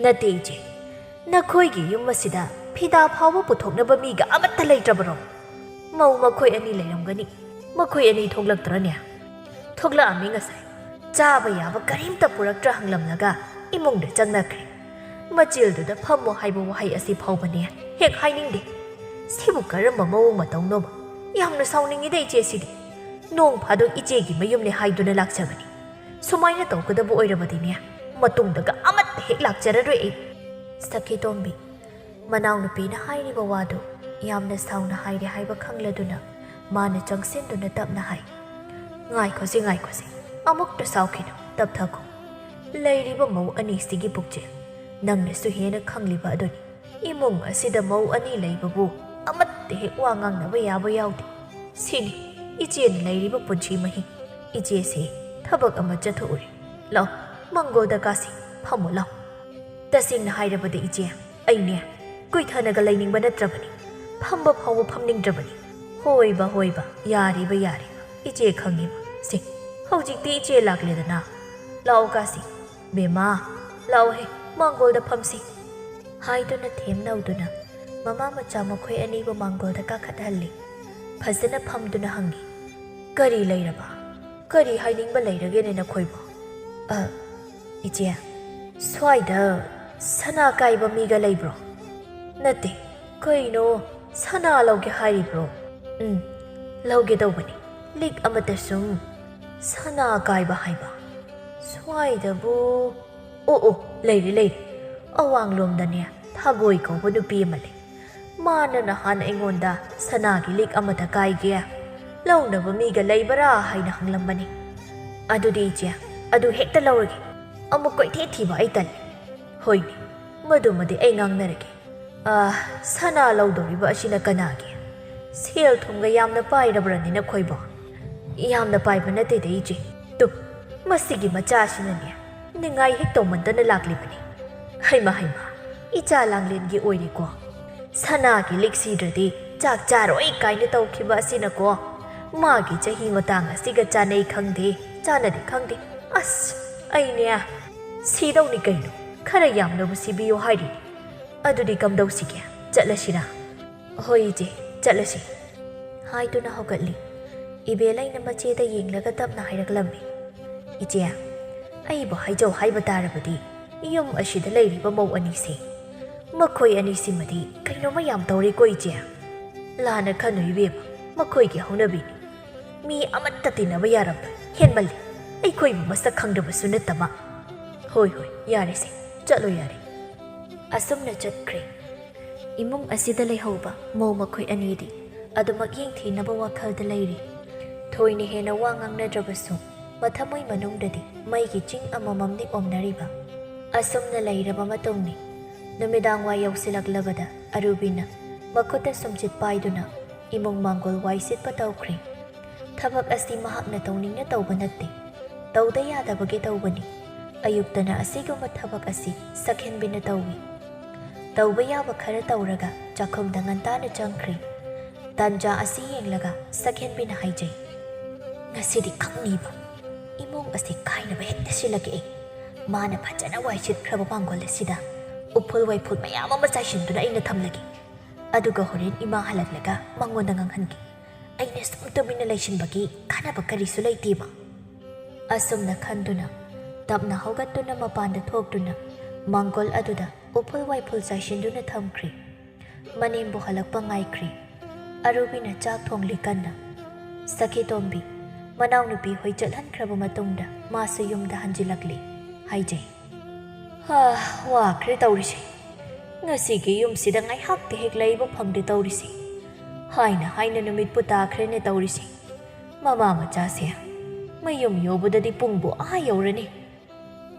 "ꯅꯠꯇꯦ ꯏꯆꯦ, ꯅꯈꯣꯏꯒꯤ ꯌꯨꯝ ꯑꯁꯤꯗ ꯐꯤꯗꯥ ꯐꯥꯎꯕ ꯄꯨꯊꯣꯛꯅꯕ ꯃꯤꯒ ꯑꯃꯠꯇ ꯂꯩꯇ꯭ꯔꯕꯔꯣ? ꯃꯧ ꯃꯈꯣꯏ ꯑꯅꯤ ꯂꯩꯔꯝꯒꯅꯤ꯫ ꯃꯈꯣꯏ ꯑꯅꯤ ꯊꯣꯛꯂꯛꯇ꯭ꯔꯅꯦ?" "ꯊꯣꯛꯂꯛꯑꯝꯃꯤ ꯉꯁꯥꯏ꯫ ꯆꯥꯕ ꯌꯥꯕ ꯀꯔꯤꯝꯇ ꯄꯨꯔꯛꯇ꯭ꯔꯥ ꯍꯪꯂꯝꯂꯒ ꯏꯃꯨꯡꯗ ꯆꯪꯅꯈ꯭ꯔꯦ꯫ ꯃꯆꯤꯜꯗꯨꯗ ꯐꯝꯃꯣ ꯍꯥꯏꯕ ꯋꯥꯍꯩ ꯑꯁꯤ ꯐꯥꯎꯕꯅꯦ ꯍꯦꯛ ꯍꯥꯏꯅꯤꯡꯗꯦ꯫ ꯁꯤꯕꯨ ꯀꯔꯝꯕ ꯃꯑꯣꯡ ꯃꯇꯧꯅꯣꯕ? ꯌꯥꯝꯅ ꯁꯥꯎꯅꯤꯡꯉꯤꯗ ꯏꯆꯦ ꯁꯤꯗꯤ꯫ ꯅꯣꯡ ꯐꯥꯗꯣꯛ ꯏꯆꯦꯒꯤ ꯃꯌꯨꯝꯅꯦ ꯍꯥꯏꯗꯨꯅ ꯂꯥꯛꯆꯕꯅꯤ꯫ ꯁꯨꯃꯥꯏꯅ ꯇꯧꯒꯗꯕ ꯑꯣꯏꯔꯕꯗꯤꯅꯦ, ꯃꯇꯨꯡꯗꯒ ꯑꯃꯠꯇ ꯍꯦꯛ ꯂꯥꯛꯆꯔꯔꯣꯏ ꯑꯩ꯫" ꯁꯈꯤꯇꯣꯝꯕꯤ, ꯃꯅꯥꯎꯅꯨꯄꯤꯅ ꯍꯥꯏꯔꯤꯕ ꯋꯥꯗꯨ ꯌꯥꯝꯅ ꯁꯥꯎꯅ ꯍꯥꯏꯔꯦ ꯍꯥꯏꯕ ꯈꯪꯂꯗꯨꯅ ꯃꯥꯅ ꯆꯪꯁꯤꯟꯗꯨꯅ ꯇꯞꯅ ꯍꯥꯏ, "ꯉꯥꯏꯈꯣꯁꯤ, ꯉꯥꯏꯈꯣꯁꯤ, ꯑꯃꯨꯛꯇ ꯁꯥꯎꯈꯤꯅꯨ, ꯇꯞꯊꯈꯣ꯫ ꯂꯩꯔꯤꯕ ꯃꯧ ꯑꯅꯤꯁꯤꯒꯤ ꯄꯨꯛꯆꯦꯜ ꯅꯪꯅꯁꯨ ꯍꯦꯟꯅ ꯈꯪꯂꯤꯕ ꯑꯗꯨꯅꯤ꯫ ꯏꯃꯨꯡ ꯑꯁꯤꯗ ꯃꯧ ꯑꯅꯤ ꯂꯩꯕꯕꯨ ꯑꯃꯠꯇ ꯍꯦꯛ ꯋꯥ ꯉꯥꯡꯅꯕ ꯌꯥꯕ ꯌꯥꯎꯗꯦ꯫ ꯁꯤꯅꯤ ꯏꯆꯦꯅ ꯂꯩꯔꯤꯕ ꯄꯨꯟꯁꯤ ꯃꯍꯤꯡ꯫ ꯏꯆꯦꯁꯦ ꯊꯕꯛ ꯑꯃ ꯆꯠꯊꯣꯛꯎꯔꯦ꯫ ꯂꯥꯛꯑꯣ, ꯃꯪꯒꯣꯜꯗ ꯀꯥꯁꯤ, ꯐꯝꯃꯣ ꯂꯥꯛꯑꯣ꯫ ꯇꯁꯦꯡꯅ ꯍꯥꯏꯔꯕꯗ ꯏꯆꯦ, ꯑꯩꯅꯦ ꯀꯨꯏꯊꯅꯒ ꯂꯩꯅꯤꯡꯕ ꯅꯠꯇ꯭ꯔꯕꯅꯤ꯫ ꯐꯝꯕ ꯐꯥꯎꯕ ꯐꯝꯅꯤꯡꯗ꯭ꯔꯕꯅꯤ꯫ ꯍꯣꯏꯕ, ꯍꯣꯏꯕ, ꯌꯥꯔꯦꯕ, ꯌꯥꯔꯦꯕ꯫ ꯏꯆꯦ ꯈꯪꯉꯦꯕ꯫ ꯁꯦ, ꯍꯧꯖꯤꯛꯇꯤ ꯏꯆꯦ ꯂꯥꯛꯂꯦꯗꯅ꯫ ꯂꯥꯛꯑꯣ ꯀꯥꯁꯤ꯫ ꯕꯦꯝꯃ, ꯂꯥꯛꯑꯣꯍꯦ, ꯃꯥꯡꯒꯣꯜꯗ ꯐꯝꯁꯤ꯫ ꯍꯥꯏꯗꯨꯅ ꯊꯦꯝꯅꯧꯗꯨꯅ ꯃꯃꯥ ꯃꯆꯥ ꯃꯈꯣꯏ ꯑꯅꯤꯕꯨ ꯃꯥꯡꯒꯣꯜꯗ ꯀꯥꯈꯠꯍꯜꯂꯤ꯫ ꯐꯖꯅ ꯐꯝꯗꯨꯅ ꯍꯪꯉꯤ, "ꯀꯔꯤ ꯂꯩꯔꯕ? ꯀꯔꯤ ꯍꯥꯏꯅꯤꯡꯕ ꯂꯩꯔꯒꯦꯅꯦ ꯅꯈꯣꯏꯕꯨ?" "ꯑ, ꯏꯆꯦ, ꯁ꯭ꯋꯥꯏꯗ ꯁꯅꯥ ꯀꯥꯏꯕ ꯃꯤꯒ ꯂꯩꯕ꯭ꯔꯣ?" "ꯅꯠꯇꯦ, ꯀꯩꯅꯣ, ꯁꯅꯥ ꯂꯧꯒꯦ ꯍꯥꯏꯔꯤꯕ꯭ꯔꯣ?" "ꯎꯝ, ꯂꯧꯒꯦ ꯇꯧꯕꯅꯤ꯫ ꯂꯤꯛ ꯑꯃꯇ ꯁꯨꯝ ꯁꯅꯥ ꯀꯥꯏꯕ ꯍꯥꯏꯕ꯫ ꯁ꯭ꯋꯥꯏꯗꯕꯨ, ꯑꯣ, ꯑꯣ, ꯂꯩꯔꯦ, ꯂꯩꯔꯦ꯫ ꯑꯋꯥꯡꯂꯣꯝꯗꯅꯦ ꯊꯥꯒꯣꯏ ꯀꯧꯕ ꯅꯨꯄꯤ ꯑꯃ ꯂꯩ꯫ ꯃꯥꯅ ꯅꯍꯥꯟ ꯑꯩꯉꯣꯟꯗ ꯁꯅꯥꯒꯤ ꯂꯤꯛ ꯑꯃꯇ ꯀꯥꯏꯒꯦ, ꯂꯧꯅꯕ ꯃꯤꯒ ꯂꯩꯕꯔꯥ ꯍꯥꯏꯅ ꯍꯪꯂꯝꯕꯅꯤ꯫ ꯑꯗꯨꯗꯤ ꯏꯆꯦ, ꯑꯗꯨ ꯍꯦꯛꯇ ꯂꯧꯔꯒꯦ꯫ ꯑꯃꯨꯛ ꯀꯣꯏꯊꯤ ꯊꯤꯕ ꯑꯩ ꯇꯜꯂꯤ꯫" "ꯍꯣꯏꯅꯦ, ꯃꯗꯨꯃꯗꯤ ꯑꯩ ꯉꯥꯡꯅꯔꯒꯦ꯫ ꯑ, ꯁꯅꯥ ꯂꯧꯗꯧꯔꯤꯕ ꯑꯁꯤꯅ ꯀꯅꯥꯒꯤ? ꯁꯦꯜ ꯊꯨꯝꯒ ꯌꯥꯝꯅ ꯄꯥꯏꯔꯕ꯭ꯔꯅꯦ ꯅꯈꯣꯏꯕꯣ?" "ꯌꯥꯝꯅ ꯄꯥꯏꯕ ꯅꯠꯇꯦꯗ ꯏꯆꯦ꯫ ꯇꯨ, ꯃꯁꯤꯒꯤ ꯃꯆꯥꯁꯤꯅꯅꯦ ꯅꯤꯡꯉꯥꯏ ꯍꯦꯛ ꯇꯧꯃꯟꯗꯅ ꯂꯥꯛꯂꯤꯕꯅꯤ꯫ ꯍꯩꯃ, ꯍꯩꯃ, ꯏꯆꯥ ꯂꯥꯡꯂꯦꯟꯒꯤ ꯑꯣꯏꯔꯦꯀꯣ꯫ ꯁꯅꯥꯒꯤ ꯂꯤꯛ ꯁꯤꯗ꯭ꯔꯗꯤ ꯆꯥꯛ ꯆꯥꯔꯣꯏ ꯀꯥꯏꯅ ꯇꯧꯈꯤꯕ ꯑꯁꯤꯅꯀꯣ꯫ ꯃꯥꯒꯤ ꯆꯍꯤ ꯃꯇꯥꯡ ꯑꯁꯤꯒ ꯆꯥꯅꯩ ꯈꯪꯗꯦ, ꯆꯥꯅꯗꯦ ꯈꯪꯗꯦ꯫ ꯑꯁ, ꯑꯩꯅꯦ ꯁꯤꯗꯧꯅꯤ ꯀꯩꯅꯣ, ꯈꯔ ꯌꯥꯝꯅꯕꯨ ꯁꯤꯕꯤꯌꯨ ꯍꯥꯏꯔꯤꯅꯤ꯫ ꯑꯗꯨꯗꯤ ꯀꯝꯗꯧꯁꯤꯒꯦ? ꯆꯠꯂꯁꯤꯔꯥ?" "ꯍꯣꯏ ꯏꯆꯦ, ꯆꯠꯂꯁꯤ꯫" ꯍꯥꯏꯗꯨꯅ ꯍꯧꯒꯠꯂꯤ꯫ ꯏꯕꯦꯂꯩꯅ ꯃꯆꯦꯗ ꯌꯦꯡꯂꯒ ꯇꯞꯅ ꯍꯥꯏꯔꯛꯂꯝꯃꯤ, "ꯏꯆꯦ, ꯑꯩꯕꯨ ꯍꯥꯏꯖꯧ ꯍꯥꯏꯕ ꯇꯥꯔꯕꯗꯤ ꯌꯨꯝ ꯑꯁꯤꯗ ꯂꯩꯔꯤꯕ ꯃꯧ ꯑꯅꯤꯁꯦ, ꯃꯈꯣꯏ ꯑꯅꯤꯁꯤꯃꯗꯤ ꯀꯩꯅꯣꯝꯃ ꯌꯥꯝ ꯇꯧꯔꯦꯀꯣ ꯏꯆꯦ꯫ ꯂꯥꯟꯅ ꯈꯟꯅꯨ ꯏꯕꯦꯝꯃ, ꯃꯈꯣꯏꯒꯤ ꯍꯧꯅꯕꯤꯅꯤ꯫ ꯃꯤ ꯑꯃꯠꯇ ꯇꯤꯟꯅꯕ ꯌꯥꯔꯝꯂꯣꯏ, ꯍꯦꯟꯃꯜꯂꯤ꯫ ꯑꯩꯈꯣꯏꯕꯨ ꯃꯁꯛ ꯈꯪꯗꯕꯁꯨ ꯅꯠꯇꯕ꯫" "ꯍꯣꯏ, ꯍꯣꯏ, ꯌꯥꯔꯦꯁꯦ, ꯆꯠꯂꯣ ꯌꯥꯔꯦ꯫" ꯑꯁꯨꯝꯅ ꯆꯠꯈ꯭ꯔꯦ꯫ ꯏꯃꯨꯡ ꯑꯁꯤꯗ ꯂꯩꯍꯧꯕ ꯃꯧ ꯃꯈꯣꯏ ꯑꯅꯤꯗꯤ ꯑꯗꯨꯃꯛ ꯌꯦꯡꯊꯤꯅꯕ ꯋꯥꯈꯜꯗ ꯂꯩꯔꯤ꯫ ꯊꯣꯏꯅ ꯍꯦꯟꯅ ꯋꯥ ꯉꯥꯡꯅꯗ꯭ꯔꯕꯁꯨ ꯃꯊꯃꯣꯏ ꯃꯅꯨꯡꯗꯗꯤ ꯃꯩꯒꯤ ꯆꯤꯡ ꯑꯃꯃꯝꯅꯤ ꯑꯣꯝꯅꯔꯤꯕ꯫ ꯑꯁꯨꯝꯅ ꯂꯩꯔꯕ ꯃꯇꯨꯡꯅꯤ ꯅꯨꯃꯤꯗꯥꯡ ꯋꯥꯏ ꯌꯧꯁꯤꯜꯂꯛꯂꯕꯗ ꯑꯔꯨꯕꯤꯅ ꯃꯈꯨꯠꯇ ꯁꯨꯝꯆꯤꯠ ꯄꯥꯏꯗꯨꯅ ꯏꯃꯨꯡ ꯃꯥꯡꯒꯣꯜ ꯋꯥꯏ ꯁꯤꯠꯄ ꯇꯧꯈ꯭ꯔꯦ꯫ ꯊꯕꯛ ꯑꯁꯤ ꯃꯍꯥꯛꯅ ꯇꯧꯅꯤꯡꯅ ꯇꯧꯕ ꯅꯠꯇꯦ꯫ ꯇꯧꯗ ꯌꯥꯗꯕꯒꯤ ꯇꯧꯕꯅꯤ꯫ ꯑꯌꯨꯛꯇꯅ ꯑꯁꯤꯒꯨꯝꯕ ꯊꯕꯛ ꯑꯁꯤ ꯁꯛꯍꯦꯟꯕꯤꯅ ꯇꯧꯏ꯫ ꯇꯧꯕ ꯌꯥꯕ ꯈꯔ ꯇꯧꯔꯒ ꯆꯥꯛꯈꯨꯝꯗ ꯉꯟꯇꯥꯅ ꯆꯪꯈ꯭ꯔꯦ꯫ ꯇꯥꯟꯖꯥ ꯑꯁꯤ ꯌꯦꯡꯂꯒ ꯁꯛꯍꯦꯟꯕꯤꯅ ꯍꯥꯏꯖꯩ, "ꯉꯁꯤꯗꯤ ꯈꯪꯅꯤꯕ ꯏꯃꯨꯡ ꯑꯁꯤ ꯀꯥꯏꯅꯕ ꯍꯦꯛꯇ ꯁꯤꯜꯂꯒꯦ ꯑꯩ꯫ ꯃꯥꯅ ꯐꯖꯅ ꯋꯥꯏ ꯁꯤꯠꯈ꯭ꯔꯕ ꯃꯥꯡꯒꯣꯜ ꯑꯁꯤꯗ ꯎꯐꯨꯜ ꯋꯥꯏꯐꯨꯜ ꯃꯌꯥꯝ ꯑꯃ ꯆꯥꯏꯁꯤꯟꯗꯨꯅ ꯑꯩꯅ ꯊꯝꯂꯒꯦ꯫ ꯑꯗꯨꯒ ꯍꯣꯔꯦꯟ ꯏꯃꯥ ꯍꯜꯂꯛꯂꯒ ꯃꯉꯣꯟꯗ ꯉꯥꯡꯍꯟꯒꯦ꯫ ꯑꯩꯅ ꯁꯨꯝ ꯇꯨꯃꯤꯟꯅ ꯂꯩꯁꯤꯟꯕꯒꯤ ꯀꯥꯟꯅꯕ ꯀꯔꯤꯁꯨ ꯂꯩꯇꯦꯕ"꯫ ꯑꯁꯨꯝꯅ ꯈꯟꯗꯨꯅ ꯇꯞꯅ ꯍꯧꯒꯠꯇꯨꯅ ꯃꯄꯥꯟꯗ ꯊꯣꯛꯇꯨꯅ ꯃꯥꯡꯒꯣꯜ ꯑꯗꯨꯗ ꯎꯐꯨꯜ ꯋꯥꯏꯐꯨꯜ ꯆꯥꯏꯁꯤꯟꯗꯨꯅ ꯊꯝꯈ꯭ꯔꯦ꯫ ꯃꯅꯦꯝꯕꯨ ꯍꯜꯂꯛꯄ ꯉꯥꯏꯈ꯭ꯔꯦ꯫ ꯑꯔꯨꯕꯤꯅ ꯆꯥꯛ ꯊꯣꯡꯂꯤ ꯀꯟꯅ꯫ ꯁꯈꯤꯇꯣꯝꯕꯤ, ꯃꯅꯥꯎꯅꯨꯄꯤ ꯍꯣꯏ ꯆꯠꯍꯟꯈ꯭ꯔꯕ ꯃꯇꯨꯡꯗ ꯃꯥꯁꯨ ꯌꯨꯝꯗ ꯍꯟꯖꯤꯜꯂꯛꯂꯤ꯫ ꯍꯥꯏꯖꯩ, "ꯍꯥ, ꯋꯥꯈ꯭ꯔꯦ ꯇꯧꯔꯤꯁꯦ꯫ ꯉꯁꯤꯒꯤ ꯌꯨꯝꯁꯤꯗ ꯉꯥꯏꯍꯥꯛꯇꯤ ꯍꯦꯛ ꯂꯩꯕ ꯐꯪꯗꯦ ꯇꯧꯔꯤꯁꯦ꯫ ꯍꯥꯏꯅ ꯍꯥꯏꯅ ꯅꯨꯃꯤꯠꯄꯨ ꯇꯥꯈ꯭ꯔꯦꯅꯦ ꯇꯧꯔꯤꯁꯦ꯫ ꯃꯃꯥ ꯃꯆꯥꯁꯦ ꯃꯌꯨꯝ ꯌꯧꯕꯗꯗꯤ ꯄꯨꯡꯕꯨ ꯑꯥ ꯌꯧꯔꯅꯤ"꯫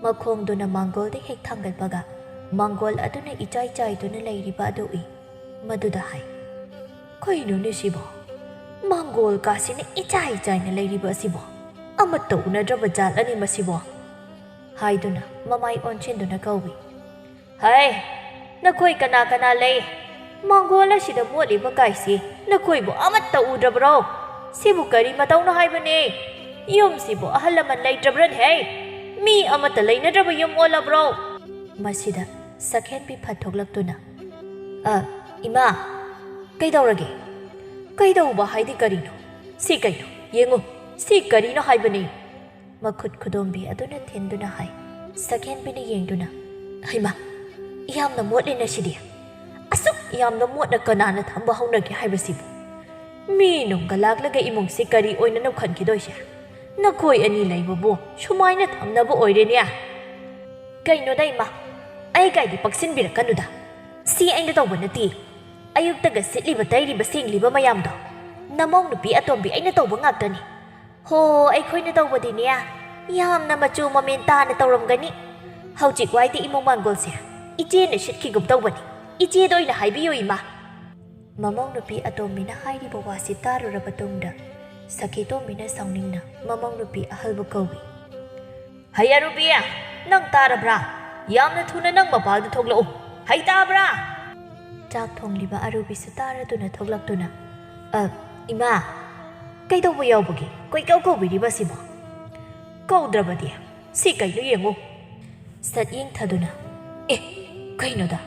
ꯃꯈꯣꯡꯗꯨꯅ ꯃꯥꯡꯒꯣꯜꯗ ꯍꯦꯛ ꯊꯥꯡꯒꯠꯄꯒ ꯃꯥꯡꯒꯣꯜ ꯑꯗꯨꯅ ꯏꯆꯥꯏ ꯆꯥꯏꯗꯨꯅ ꯂꯩꯔꯤꯕ ꯑꯗꯨ ꯎꯏ꯫ ꯃꯗꯨꯗ ꯍꯥꯏ, "ꯀꯩꯅꯣꯅꯦ ꯁꯤꯕꯣ? ꯃꯥꯡꯒꯣꯜ ꯀꯥꯁꯤꯅ ꯏꯆꯥꯏ ꯆꯥꯏꯅ ꯂꯩꯔꯤꯕ ꯑꯁꯤꯕꯣ? ꯑꯃꯠꯇ ꯎꯅꯗ꯭ꯔꯕ ꯖꯥꯠꯂꯅꯤ ꯃꯁꯤꯕꯣ?" ꯍꯥꯏꯗꯨꯅ ꯃꯃꯥꯏ ꯑꯣꯟꯁꯤꯟꯗꯨꯅ ꯀꯧꯏ꯫ "ꯍꯩ, ꯅꯈꯣꯏ ꯀꯅꯥ ꯀꯅꯥ ꯂꯩ? ꯃꯥꯡꯒꯣꯜ ꯑꯁꯤꯗ ꯃꯣꯠꯂꯤꯕ ꯀꯥꯏꯁꯤ ꯅꯈꯣꯏꯕꯨ ꯑꯃꯠꯇ ꯎꯗ꯭ꯔꯕ꯭ꯔꯣ? ꯁꯤꯕꯨ ꯀꯔꯤ ꯃꯇꯧꯅꯣ ꯍꯥꯏꯕꯅꯦ? ꯌꯨꯝꯁꯤꯕꯨ ꯑꯍꯜ ꯂꯃꯟ ꯂꯩꯇ꯭ꯔꯕ꯭ꯔꯅꯦ? ꯍꯩ, ꯃꯤ ꯑꯃꯠꯇ ꯂꯩꯅꯗ꯭ꯔꯕ ꯌꯨꯝ ꯑꯣꯜꯂꯕ꯭ꯔꯣ?" ꯃꯁꯤꯗ ꯁꯛꯍꯦꯟꯕꯤ ꯐꯠ ꯊꯣꯛꯂꯛꯇꯨꯅ, "ꯑ, ꯏꯃꯥ, ꯀꯩꯗꯧꯔꯒꯦ? ꯀꯩꯗꯧꯕ ꯍꯥꯏꯗꯤ ꯀꯔꯤꯅꯣ? ꯁꯤ ꯀꯩꯅꯣ? ꯌꯦꯡꯉꯨ, ꯁꯤ ꯀꯔꯤꯅꯣ ꯍꯥꯏꯕꯅꯤ?" ꯃꯈꯨꯠ ꯈꯨꯗꯣꯝꯕꯤ ꯑꯗꯨꯅ ꯊꯤꯟꯗꯨꯅ ꯍꯥꯏ꯫ ꯁꯛꯍꯦꯟꯕꯤꯅ ꯌꯦꯡꯗꯨꯅ, "ꯍꯩꯃꯥ, ꯌꯥꯝꯅ ꯃꯣꯠꯂꯦꯅ ꯁꯤꯗꯤ꯫ ꯑꯁꯨꯛ ꯌꯥꯝꯅ ꯃꯣꯠꯅ ꯀꯅꯥꯅ ꯊꯝꯕ ꯍꯧꯅꯒꯦ ꯍꯥꯏꯕꯁꯤꯕꯨ? ꯃꯤ ꯅꯨꯡꯒ ꯂꯥꯛꯂꯒ ꯏꯃꯨꯡꯁꯤ ꯀꯔꯤ ꯑꯣꯏꯅꯅꯣ ꯈꯟꯈꯤꯗꯣꯏꯁꯦ? ꯅꯈꯣꯏ ꯑꯅꯤ ꯂꯩꯕꯕꯨ ꯁꯨꯃꯥꯏꯅ ꯊꯝꯅꯕ ꯑꯣꯏꯔꯦꯅꯦ?" "ꯀꯩꯅꯣꯗ ꯏꯃꯥ, ꯑꯩ ꯀꯥꯏꯗꯤ ꯄꯛꯁꯤꯟꯕꯤꯔꯛꯀꯅꯨꯗ꯫ ꯁꯤ ꯑꯩꯅ ꯇꯧꯕ ꯅꯠꯇꯦ꯫ ꯑꯌꯨꯛꯇꯒ ꯁꯤꯠꯂꯤꯕ, ꯇꯩꯔꯤꯕ, ꯁꯦꯡꯂꯤꯕ ꯃꯌꯥꯝꯗꯣ ꯅꯃꯧ ꯅꯨꯄꯤ ꯑꯇꯣꯝꯕꯤ ꯑꯩꯅ ꯇꯧꯕ ꯉꯥꯛꯇꯅꯤ꯫ ꯍꯣ, ꯑꯩꯈꯣꯏꯅ ꯇꯧꯕꯗꯤꯅꯦ, ꯌꯥꯝꯅ ꯃꯆꯨ ꯃꯃꯦꯟ ꯇꯥꯅ ꯇꯧꯔꯝꯒꯅꯤ꯫ ꯍꯧꯖꯤꯛ ꯋꯥꯏꯗꯤ ꯏꯃꯨꯡ ꯃꯥꯡꯒꯣꯜꯁꯦ ꯏꯆꯦꯅ ꯁꯤꯠꯈꯤꯒꯨꯝ ꯇꯧꯕꯅꯤ꯫ ꯏꯆꯦꯗ ꯑꯣꯏꯅ ꯍꯥꯏꯕꯤꯌꯨ, ꯏꯃꯥ꯫ ꯃꯃꯧ ꯅꯨꯄꯤ ꯑꯇꯣꯝꯕꯤꯅ ꯍꯥꯏꯔꯤꯕ ꯋꯥꯁꯤ ꯇꯥꯔꯨꯔꯕ ꯇꯨꯡꯗ, ꯁꯈꯤꯇꯣꯝꯕꯤꯅ ꯁꯥꯎꯅꯤꯡꯅ ꯃꯃꯧ ꯅꯨꯄꯤ ꯑꯍꯜꯕꯨ ꯀꯧꯏ꯫ "ꯍꯩ ꯑꯔꯨꯕꯤ, ꯅꯪ ꯇꯥꯔꯕ꯭ꯔꯥ? ꯌꯥꯝꯅ ꯊꯨꯅ ꯅꯪ ꯃꯄꯥꯜꯗ ꯊꯣꯛꯂꯛꯎ꯫ ꯍꯩ ꯇꯥꯕ꯭ꯔꯥ?" ꯆꯥꯛ ꯊꯣꯡꯂꯤꯕ ꯑꯔꯨꯕꯤꯁꯨ ꯇꯥꯔꯗꯨꯅ ꯊꯣꯛꯂꯛꯇꯨꯅ, "ꯑ, ꯏꯃꯥ, ꯀꯩꯗꯧꯕ ꯌꯥꯎꯕꯒꯦ? ꯀꯣꯏꯀꯧ ꯀꯧꯕꯤꯔꯤꯕ ꯑꯁꯤꯕꯣ?" "ꯀꯧꯗ꯭ꯔꯕꯗꯤ? ꯁꯤ ꯀꯩꯅꯣ ꯌꯦꯡꯉꯨ꯫" ꯁꯠ ꯌꯦꯡꯊꯗꯨꯅ, "ꯑꯦ, ꯀꯩꯅꯣꯗ?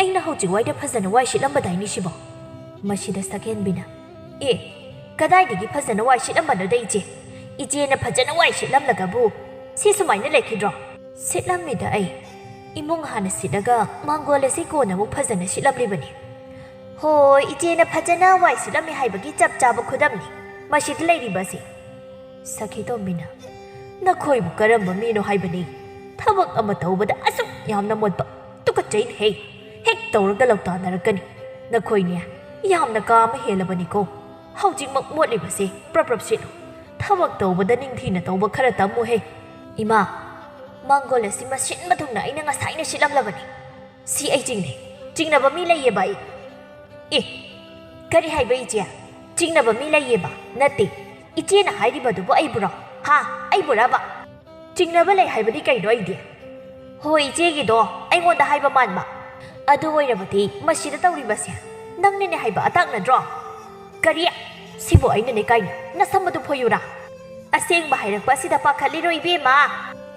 ꯑꯩꯅ ꯍꯧꯖꯤꯛ ꯋꯥꯏꯗ ꯐꯖꯅ ꯋꯥꯏ ꯁꯤꯠꯂꯝꯕꯗꯥꯏꯅꯦ ꯁꯤꯕꯣ?" ꯃꯁꯤꯗ ꯁꯛꯍꯦꯟꯕꯤꯅ, "ꯑꯦ, ꯀꯗꯥꯏꯗꯒꯤ ꯐꯖꯅ ꯋꯥꯏ ꯁꯤꯠꯂꯝꯕꯅꯣꯗ ꯏꯆꯦ? ꯏꯆꯦꯅ ꯐꯖꯅ ꯋꯥꯏ ꯁꯤꯠꯂꯝꯂꯒꯕꯨ ꯁꯤ ꯁꯨꯃꯥꯏꯅ ꯂꯩꯈꯤꯗ꯭ꯔꯣ?" "ꯁꯤꯠꯂꯝꯃꯤꯗ ꯑꯩ꯫ ꯏꯃꯨꯡ ꯍꯥꯟꯅ ꯁꯤꯠꯂꯒ ꯃꯥꯡꯒꯣꯜ ꯑꯁꯤ ꯀꯣꯟꯅ ꯑꯃꯨꯛ ꯐꯖꯅ ꯁꯤꯠꯂꯝꯂꯤꯕꯅꯤ꯫" "ꯍꯣꯏ, ꯏꯆꯦꯅ ꯐꯖꯅ ꯋꯥꯏ ꯁꯤꯠꯂꯝꯃꯤ ꯍꯥꯏꯕꯒꯤ ꯆꯞ ꯆꯥꯕ ꯈꯨꯗꯝꯅꯤ ꯃꯁꯤꯗ ꯂꯩꯔꯤꯕ ꯑꯁꯤ꯫" ꯁꯈꯤꯇꯣꯝꯕꯤꯅ, "ꯅꯈꯣꯏꯕꯨ ꯀꯔꯝꯕ ꯃꯤꯅꯣ ꯍꯥꯏꯕꯅꯤ? ꯊꯕꯛ ꯑꯃ ꯇꯧꯕꯗ ꯑꯁꯨꯛ ꯌꯥꯝꯅ ꯃꯣꯠꯄ? ꯇꯨꯀꯠꯆꯩꯅꯦꯍꯦ꯫ ꯍꯦꯛ ꯇꯧꯔꯒ ꯂꯧꯇꯥꯟꯅꯔꯛꯀꯅꯤ꯫ ꯅꯈꯣꯏꯅꯦ, ꯌꯥꯝꯅ ꯀꯥ ꯑꯃ ꯍꯦꯜꯂꯕꯅꯤꯀꯣ꯫ ꯍꯧꯖꯤꯛꯃꯛ ꯃꯣꯠꯂꯤꯕꯁꯦ ꯄ꯭ꯔꯞ ꯄ꯭ꯔꯞ ꯁꯤꯠꯂꯨ꯫ ꯊꯕꯛ ꯇꯧꯕꯗ ꯅꯤꯡꯊꯤꯅ ꯇꯧꯕ ꯈꯔ ꯇꯝꯃꯨꯍꯦ꯫" "ꯏꯃꯥ, ꯃꯥꯡꯒꯣꯜ ꯑꯁꯤ ꯃꯁꯤꯟ ꯃꯊꯨꯝꯅ ꯑꯩꯅ ꯉꯁꯥꯏꯅ ꯁꯤꯠꯂꯝꯂꯕꯅꯤ꯫ ꯁꯤ ꯑꯩ ꯆꯤꯡꯅꯩ꯫ ꯆꯤꯡꯅꯕ ꯃꯤ ꯂꯩꯌꯦꯕ ꯑꯩ꯫" "ꯑꯦ, ꯀꯔꯤ ꯍꯥꯏꯕ ꯏꯆꯦ? ꯆꯤꯡꯅꯕ ꯃꯤ ꯂꯩꯌꯦꯕ? ꯅꯠꯇꯦ, ꯏꯆꯦꯅ ꯍꯥꯏꯔꯤꯕꯗꯨꯕꯨ ꯑꯩꯕꯨꯔꯣ? ꯍꯥ? ꯑꯩꯕꯨꯔꯕ? ꯆꯤꯡꯅꯕ ꯂꯩ ꯍꯥꯏꯕꯗꯤ ꯀꯩꯅꯣ ꯑꯩꯗꯤ?" "ꯍꯣꯏ, ꯏꯆꯦꯒꯤꯗꯣ ꯑꯩꯉꯣꯟꯗ ꯍꯥꯏꯕ ꯃꯥꯟꯕ꯫ ꯑꯗꯨ ꯑꯣꯏꯔꯕꯗꯤ ꯃꯁꯤꯗ ꯇꯧꯔꯤꯕꯁꯦ ꯅꯪꯅꯅꯦ ꯍꯥꯏꯕ ꯑꯇꯥꯛ ꯅꯠꯇ꯭ꯔꯣ?" "ꯀꯔꯤ? ꯁꯤꯕꯨ ꯑꯩꯅꯅꯦ ꯀꯥꯏꯅ ꯅꯁꯝ ꯑꯗꯨ ꯐꯣꯏꯌꯨꯔꯥ?" "ꯑꯁꯦꯡꯕ ꯍꯥꯏꯔꯛꯄ ꯑꯁꯤꯗ ꯄꯥꯈꯠꯂꯤꯔꯣ ꯏꯕꯦꯝꯃ?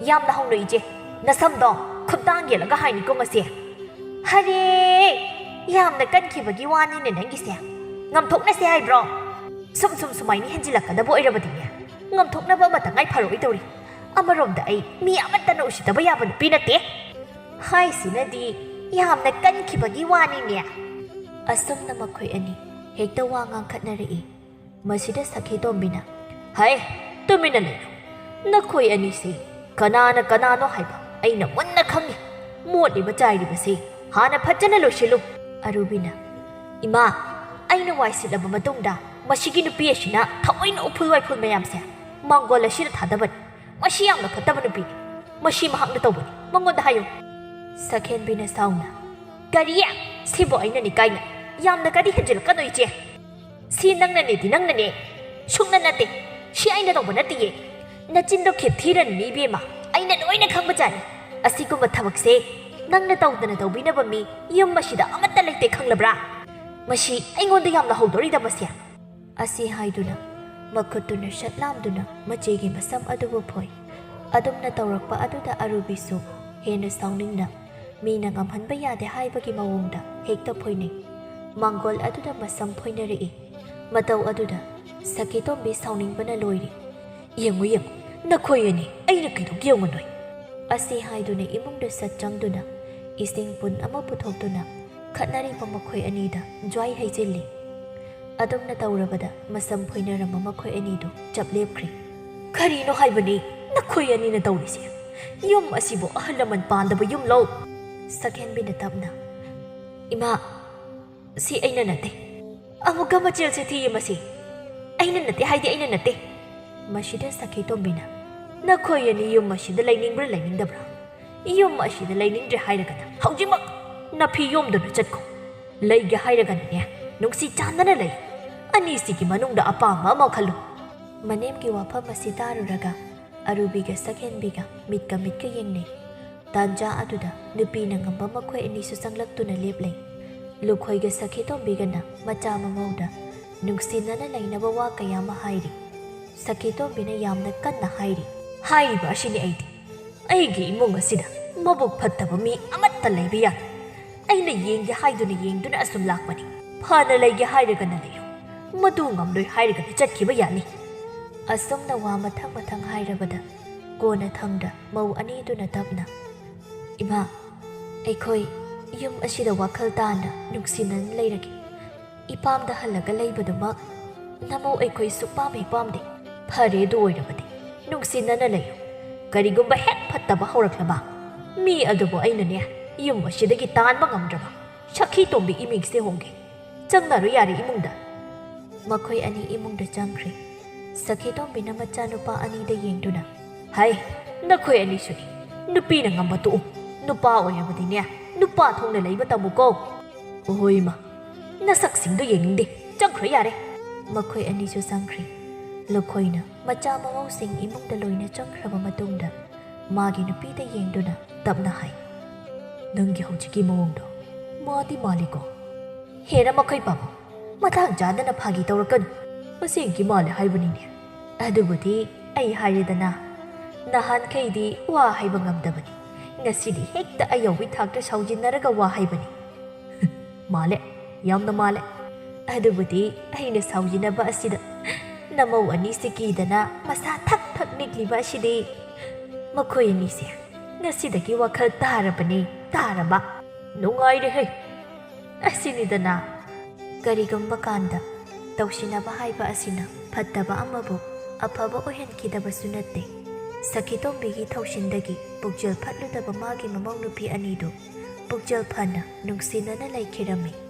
ꯌꯥꯝꯅ ꯍꯧꯅ ꯏꯆꯦ, ꯅꯁꯝꯗꯣ ꯈꯨꯠꯇꯥꯡ ꯌꯦꯜꯂꯒ ꯍꯥꯏꯅꯤꯀꯣ ꯉꯁꯤ꯫" "ꯍꯔꯦ! ꯌꯥꯝꯅ ꯀꯟꯈꯤꯕꯒꯤ ꯋꯥꯅꯤꯅꯦ ꯅꯪꯒꯤꯁꯦ꯫ ꯉꯝꯊꯣꯛꯅꯁꯦ ꯍꯥꯏꯕ꯭ꯔꯣ? ꯁꯨꯝ ꯁꯨꯝ ꯁꯨꯃꯥꯏꯅ ꯍꯦꯟꯖꯤꯜꯂꯛꯀꯗꯕ ꯑꯣꯏꯔꯕꯗꯤꯅꯦ, ꯉꯝꯊꯣꯛꯅꯕ ꯑꯃꯇ ꯉꯥꯏ ꯐꯔꯛꯑꯣꯏ ꯇꯧꯔꯤ꯫ ꯑꯃꯔꯣꯝꯗ ꯑꯩ ꯃꯤ ꯑꯃꯠꯇꯅ ꯎꯁꯤꯠꯇꯕ ꯌꯥꯕ ꯅꯨꯄꯤ ꯅꯠꯇꯦ꯫ ꯍꯥꯏꯁꯤꯅꯗꯤ ꯌꯥꯝꯅ ꯀꯟꯈꯤꯕꯒꯤ ꯋꯥꯅꯤꯅꯦ꯫" ꯑꯁꯨꯝꯅ ꯃꯈꯣꯏ ꯑꯅꯤ ꯍꯦꯛꯇ ꯋꯥ ꯉꯥꯡꯈꯠꯅꯔꯛꯏ꯫ ꯃꯁꯤꯗ ꯁꯈꯤꯇꯣꯝꯕꯤꯅ, "ꯍꯩ, ꯇꯨꯃꯤꯟꯅ ꯂꯩꯌꯨ꯫ ꯅꯈꯣꯏ ꯑꯅꯤꯁꯤ ꯀꯅꯥꯅ ꯀꯅꯥꯅꯣ ꯍꯥꯏꯕ ꯑꯩꯅ ꯃꯨꯟꯅ ꯈꯪꯏ꯫ ꯃꯣꯠꯂꯤꯕ ꯆꯥꯏꯔꯤꯕꯁꯤ ꯍꯥꯟꯅ ꯐꯖꯅ ꯂꯣꯏꯁꯤꯜꯂꯨ꯫ ꯑꯔꯨꯕꯤꯅ, "ꯏꯃꯥ, ꯑꯩꯅ ꯋꯥꯏ ꯁꯤꯠꯂꯕ ꯃꯇꯨꯡꯗ ꯃꯁꯤꯒꯤ ꯅꯨꯄꯤ ꯑꯁꯤꯅ ꯊꯑꯣꯏꯅ ꯎꯐꯨꯜ ꯋꯥꯏꯐꯨꯜ ꯃꯌꯥꯝꯁꯦ ꯃꯥꯡꯒꯣꯜ ꯑꯁꯤꯗ ꯊꯥꯗꯕꯅꯤ꯫ ꯃꯁꯤ ꯌꯥꯝꯅ ꯐꯠꯇꯕ ꯅꯨꯄꯤꯅꯤ꯫ ꯃꯁꯤ ꯃꯍꯥꯛꯅ ꯇꯧꯕꯅꯤ꯫ ꯃꯉꯣꯟꯗ ꯍꯥꯏꯌꯨ꯫" ꯁꯛꯍꯦꯟꯕꯤꯅ ꯁꯥꯎꯅ, "ꯀꯔꯤ? ꯁꯤꯕꯨ ꯑꯩꯅꯅꯤ ꯀꯥꯏꯅ? ꯌꯥꯝꯅ ꯀꯔꯤ ꯍꯦꯟꯖꯤꯜꯂꯛꯀꯅꯨ, ꯏꯆꯦ꯫ ꯁꯤ ꯅꯪꯅꯅꯦꯗꯤ ꯅꯪꯅꯅꯦ꯫ ꯁꯨꯡꯅ ꯅꯠꯇꯦ꯫ ꯁꯤ ꯑꯩꯅ ꯇꯧꯕ ꯅꯠꯇꯤꯌꯦ꯫ ꯅꯆꯤꯟꯗꯣ ꯈꯦꯞꯊꯤꯔꯅꯨꯅꯦ, ꯏꯕꯦꯝꯃ꯫ ꯑꯩꯅ ꯂꯣꯏꯅ ꯈꯪꯕꯖꯥꯠꯅꯤ꯫ ꯑꯁꯤꯒꯨꯝꯕ ꯊꯕꯛꯁꯦ ꯅꯪꯅ ꯇꯧꯗꯅ ꯇꯧꯕꯤꯅꯕ ꯃꯤ ꯌꯨꯝ ꯑꯁꯤꯗ ꯑꯃꯠꯇ ꯂꯩꯇꯦ, ꯈꯪꯂꯕ꯭ꯔꯥ? ꯃꯁꯤ ꯑꯩꯉꯣꯟꯗ ꯌꯥꯝꯅ ꯍꯧꯗꯣꯔꯤꯗ, ꯃꯁꯦ꯫" ꯑꯁꯤ ꯍꯥꯏꯗꯨꯅ ꯃꯈꯨꯠꯇꯨꯅ ꯁꯠ ꯂꯥꯝꯗꯨꯅ ꯃꯆꯦꯒꯤ ꯃꯁꯝ ꯑꯗꯨꯕꯨ ꯐꯣꯏ꯫ ꯑꯗꯨꯝꯅ ꯇꯧꯔꯛꯄ ꯑꯗꯨꯗ ꯑꯔꯨꯕꯤꯁꯨ ꯍꯦꯟꯅ ꯁꯥꯎꯅꯤꯡꯅ, ꯃꯤꯅ ꯉꯝꯍꯟꯕ ꯌꯥꯗꯦ ꯍꯥꯏꯕꯒꯤ ꯃꯑꯣꯡꯗ ꯍꯦꯛꯇ ꯐꯣꯏꯅꯩ꯫ ꯃꯥꯡꯒꯣꯜ ꯑꯗꯨꯗ ꯃꯁꯝ ꯐꯣꯏꯅꯔꯛꯏ꯫ ꯃꯇꯧ ꯑꯗꯨꯗ ꯁꯈꯤꯇꯣꯝꯕꯤ ꯁꯥꯎꯅꯤꯡꯕꯅ ꯂꯣꯏꯔꯤ꯫ "ꯌꯦꯡꯉꯨ, ꯌꯦꯡꯉꯨ, ꯅꯈꯣꯏ ꯑꯅꯤ ꯑꯩꯅ ꯀꯩꯗꯧꯒꯦ ꯌꯦꯡꯉꯨ ꯅꯣꯏ!" ꯑꯁꯤ ꯍꯥꯏꯗꯨꯅ ꯏꯃꯨꯡꯗ ꯁꯠ ꯆꯪꯗꯨꯅ ꯏꯁꯤꯡ ꯄꯨꯟ ꯑꯃ ꯄꯨꯊꯣꯛꯇꯨꯅ ꯈꯠꯅꯔꯤꯕ ꯃꯈꯣꯏ ꯑꯅꯤꯗ ꯖ꯭ꯋꯥꯏ ꯍꯩꯖꯤꯜꯂꯤ꯫ ꯑꯗꯨꯝꯅ ꯇꯧꯔꯕꯗ ꯃꯁꯝ ꯐꯣꯏꯅꯔꯝꯕ ꯃꯈꯣꯏ ꯑꯅꯤꯗꯨ ꯆꯞ ꯂꯦꯞꯈ꯭ꯔꯦ꯫ "ꯀꯔꯤꯅꯣ ꯍꯥꯏꯕꯅꯤ ꯅꯈꯣꯏ ꯑꯅꯤꯅ ꯇꯧꯔꯤꯁꯦ? ꯌꯨꯝ ꯑꯁꯤꯕꯨ ꯑꯍꯜ ꯂꯃꯟ ꯄꯥꯟꯗꯕ ꯌꯨꯝꯂꯣ?" ꯁꯛꯍꯦꯟꯕꯤꯅ ꯇꯞꯅ, "ꯏꯃꯥ, ꯁꯤ ꯑꯩꯅ ꯅꯠꯇꯦ꯫ ꯑꯃꯨꯛꯀ ꯃꯆꯦꯜꯁꯦ ꯊꯤꯌꯦ ꯃꯁꯤ꯫ ꯑꯩꯅ ꯅꯠꯇꯦ ꯍꯥꯏꯗꯤ ꯑꯩꯅ ꯅꯠꯇꯦ꯫" ꯃꯁꯤꯗ ꯁꯈꯤꯇꯣꯝꯕꯤꯅ, "ꯅꯈꯣꯏ ꯑꯅꯤ ꯌꯨꯝ ꯑꯁꯤꯗ ꯂꯩꯅꯤꯡꯕ꯭ꯔꯥ ꯂꯩꯅꯤꯡꯗꯕ꯭ꯔꯥ? ꯌꯨꯝ ꯑꯁꯤꯗ ꯂꯩꯅꯤꯡꯗ꯭ꯔꯦ ꯍꯥꯏꯔꯒꯅ ꯍꯧꯖꯤꯛꯃꯛ ꯅꯐꯤ ꯌꯣꯝꯗꯨꯅ ꯆꯠꯈꯣ꯫ ꯂꯩꯒꯦ ꯍꯥꯏꯔꯒꯅꯅꯦ, ꯅꯨꯡꯁꯤ ꯆꯥꯟꯅꯅ ꯂꯩ꯫ ꯑꯅꯤꯁꯤꯒꯤ ꯃꯅꯨꯡꯗ ꯑꯄꯥꯝꯕ ꯑꯃ ꯈꯜꯂꯨ꯫" ꯃꯅꯦꯝꯒꯤ ꯋꯥꯐꯝ ꯑꯁꯤ ꯇꯥꯔꯨꯔꯒ ꯑꯔꯨꯕꯤꯒ ꯁꯛꯍꯦꯟꯕꯤꯒ ꯃꯤꯠꯀ ꯃꯤꯠꯀ ꯌꯦꯡꯅꯩ꯫ ꯇꯥꯟꯖꯥ ꯑꯗꯨꯗ ꯅꯨꯄꯤꯅ ꯉꯝꯕ ꯃꯈꯣꯏ ꯑꯅꯤꯁꯨ ꯆꯪꯂꯛꯇꯨꯅ ꯂꯦꯞꯂꯦ꯫ ꯂꯨꯈꯣꯏꯒ ꯁꯈꯤꯇꯣꯝꯕꯤꯒꯅ ꯃꯆꯥ ꯃꯃꯧꯗ ꯅꯨꯡꯁꯤꯅꯅ ꯂꯩꯅꯕ ꯋꯥ ꯀꯌꯥ ꯑꯃ ꯍꯥꯏꯔꯤ꯫ ꯁꯈꯤꯇꯣꯝꯕꯤꯅ ꯌꯥꯝꯅ ꯀꯟꯅ ꯍꯥꯏꯔꯤ, "ꯍꯥꯏꯔꯤꯕ ꯑꯁꯤꯅꯤ ꯑꯩꯗꯤ꯫ ꯑꯩꯒꯤ ꯏꯃꯨꯡ ꯑꯁꯤꯗ ꯃꯕꯨꯛ ꯐꯠꯇꯕ ꯃꯤ ꯑꯃꯠꯇ ꯂꯩꯕ ꯌꯥꯔꯣꯏ꯫ ꯑꯩꯅ ꯌꯦꯡꯒꯦ ꯍꯥꯏꯗꯨꯅ ꯌꯦꯡꯗꯨꯅ ꯑꯁꯨꯝ ꯂꯥꯛꯄꯅꯤ꯫ ꯐꯅ ꯂꯩꯒꯦ ꯍꯥꯏꯔꯒꯅ ꯂꯩꯌꯨ, ꯃꯗꯨ ꯉꯝꯂꯣꯏ ꯍꯥꯏꯔꯒꯅ ꯆꯠꯈꯤꯕ ꯌꯥꯅꯤ꯫" ꯑꯁꯨꯝꯅ ꯋꯥ ꯃꯊꯪ ꯃꯊꯪ ꯍꯥꯏꯔꯕꯗ ꯀꯣꯟꯅꯊꯪꯗ ꯃꯧ ꯑꯅꯤꯗꯨꯅ ꯇꯞꯅ, "ꯏꯃꯥ, ꯑꯩꯈꯣꯏ ꯌꯨꯝ ꯑꯁꯤꯗ ꯋꯥꯈꯜ ꯇꯥꯅ ꯅꯨꯡꯁꯤꯅꯅ ꯂꯩꯔꯒꯦ꯫ ꯏꯄꯥꯝꯗ ꯍꯜꯂꯒ ꯂꯩꯕꯗꯨꯃꯛ ꯅꯃꯧ ꯑꯩꯈꯣꯏ ꯁꯨꯛꯄꯥꯝ ꯍꯦꯛ ꯄꯥꯝꯗꯦ꯫ ꯐꯔꯦ, ꯑꯗꯨ ꯑꯣꯏꯔꯕꯗꯤ ꯅꯨꯡꯁꯤꯅꯅ ꯂꯩꯌꯨ꯫ ꯀꯔꯤꯒꯨꯝꯕ ꯍꯦꯛ ꯐꯠꯇꯕ ꯍꯧꯔꯛꯂꯕ ꯃꯤ ꯑꯗꯨꯕꯨ ꯑꯩꯅꯅꯦ, ꯌꯨꯝ ꯑꯁꯤꯗꯒꯤ ꯇꯥꯟꯕ ꯉꯝꯗ꯭ꯔꯕ꯫ ꯁꯈꯤ ꯇꯣꯝꯕꯤ ꯏꯃꯤꯡꯁꯦ ꯍꯣꯡꯒꯦ꯫ ꯆꯪꯅꯔꯨ ꯌꯥꯔꯦ ꯏꯃꯨꯡꯗ꯫ ꯃꯈꯣꯏ ꯑꯅꯤ ꯏꯃꯨꯡꯗ ꯆꯪꯈ꯭ꯔꯦ꯫ ꯁꯈꯤ ꯇꯣꯝꯕꯤꯅ ꯃꯆꯥꯅꯨꯄꯥ ꯑꯅꯤꯗ ꯌꯦꯡꯗꯨꯅ, "ꯍꯥꯏ, ꯅꯈꯣꯏ ꯑꯅꯤꯁꯨꯅꯤ꯫ ꯅꯨꯄꯤꯅ ꯉꯝꯕ ꯇꯣꯛꯎ꯫ ꯅꯨꯄꯥ ꯑꯣꯏꯔꯕꯗꯤꯅꯦ, ꯅꯨꯄꯥ ꯊꯣꯛꯅ ꯂꯩꯕ ꯇꯝꯃꯨꯀꯣ꯫" "ꯍꯣꯏ ꯏꯃꯥ, ꯅꯁꯛꯁꯤꯡꯗꯣ ꯌꯦꯡꯅꯤꯡꯗꯦ꯫ ꯆꯪꯈ꯭ꯔꯣ ꯌꯥꯔꯦ꯫" ꯃꯈꯣꯏ ꯑꯅꯤꯁꯨ ꯆꯪꯈ꯭ꯔꯦ꯫ ꯂꯨꯈꯣꯏꯅ ꯃꯆꯥ ꯃꯃꯧꯁꯤꯡ ꯏꯃꯨꯡꯗ ꯂꯣꯏꯅ ꯆꯪꯈ꯭ꯔꯕ ꯃꯇꯨꯡꯗ ꯃꯥꯒꯤ ꯅꯨꯄꯤꯗ ꯌꯦꯡꯗꯨꯅ ꯇꯞꯅ ꯍꯥꯏ, "ꯅꯪꯒꯤ ꯍꯧꯖꯤꯛꯀꯤ ꯃꯑꯣꯡꯗꯣ ꯃꯥꯗꯤ ꯃꯥꯜꯂꯤꯀꯣ?" "ꯍꯦꯔꯥ ꯃꯈꯣꯏ ꯄꯥꯕ, ꯃꯇꯥꯡ ꯆꯥꯗꯅ ꯐꯥꯒꯤ ꯇꯧꯔꯛꯀꯅꯨ꯫ ꯑꯁꯦꯡꯀꯤ ꯃꯥꯜꯂꯦ ꯍꯥꯏꯕꯅꯤꯅꯦ꯫ ꯑꯗꯨꯕꯨꯗꯤ ꯑꯩ ꯍꯥꯏꯔꯦꯗꯅ, ꯅꯍꯥꯟꯈꯩꯗꯤ ꯋꯥ ꯍꯥꯏꯕ ꯉꯝꯗꯕꯅꯤ꯫ ꯉꯁꯤꯗꯤ ꯍꯦꯛꯇ ꯑꯌꯧꯕꯤ ꯊꯥꯛꯇ ꯁꯥꯎꯖꯤꯟꯅꯔꯒ ꯋꯥ ꯍꯥꯏꯕꯅꯤ꯫" "ꯃꯥꯜꯂꯦ, ꯌꯥꯝꯅ ꯃꯥꯜꯂꯦ꯫ ꯑꯗꯨꯕꯨꯗꯤ ꯑꯩꯅ ꯁꯥꯎꯖꯤꯟꯅꯕ ꯑꯁꯤꯗ ꯅꯃꯧ ꯑꯅꯤꯁꯤ ꯀꯤꯗꯅ ꯃꯁꯥ ꯊꯛ ꯊꯛ ꯅꯤꯛꯂꯤꯕ ꯑꯁꯤꯗꯤ꯫ ꯃꯈꯣꯏ ꯑꯅꯤꯁꯦ ꯉꯁꯤꯗꯒꯤ ꯋꯥꯈꯜ ꯇꯥꯔꯕꯅꯤ, ꯇꯥꯔꯕ꯫ ꯅꯨꯡꯉꯥꯏꯔꯦꯍꯦ꯫ ꯑꯁꯤꯅꯤꯗꯅ꯫ ꯀꯔꯤꯒꯨꯝꯕ ꯀꯥꯟꯗ ꯇꯧꯁꯤꯟꯅꯕ ꯍꯥꯏꯕ ꯑꯁꯤꯅ ꯐꯠꯇꯕ ꯑꯃꯕꯨ ꯑꯐꯕ ꯑꯣꯏꯍꯟꯈꯤꯗꯕꯁꯨ ꯅꯠꯇꯦ꯫ ꯁꯈꯤꯇꯣꯝꯕꯤꯒꯤ ꯊꯧꯁꯤꯟꯗꯒꯤ ꯄꯨꯛꯆꯦꯜ ꯐꯠꯂꯨꯗꯕ ꯃꯥꯒꯤ ꯃꯃꯧ ꯅꯨꯄꯤ ꯑꯅꯤꯗꯨ ꯄꯨꯛꯆꯦꯜ ꯐꯅ ꯅꯨꯡꯁꯤꯅꯅ ꯂꯩꯈꯤꯔꯝꯃꯤ꯫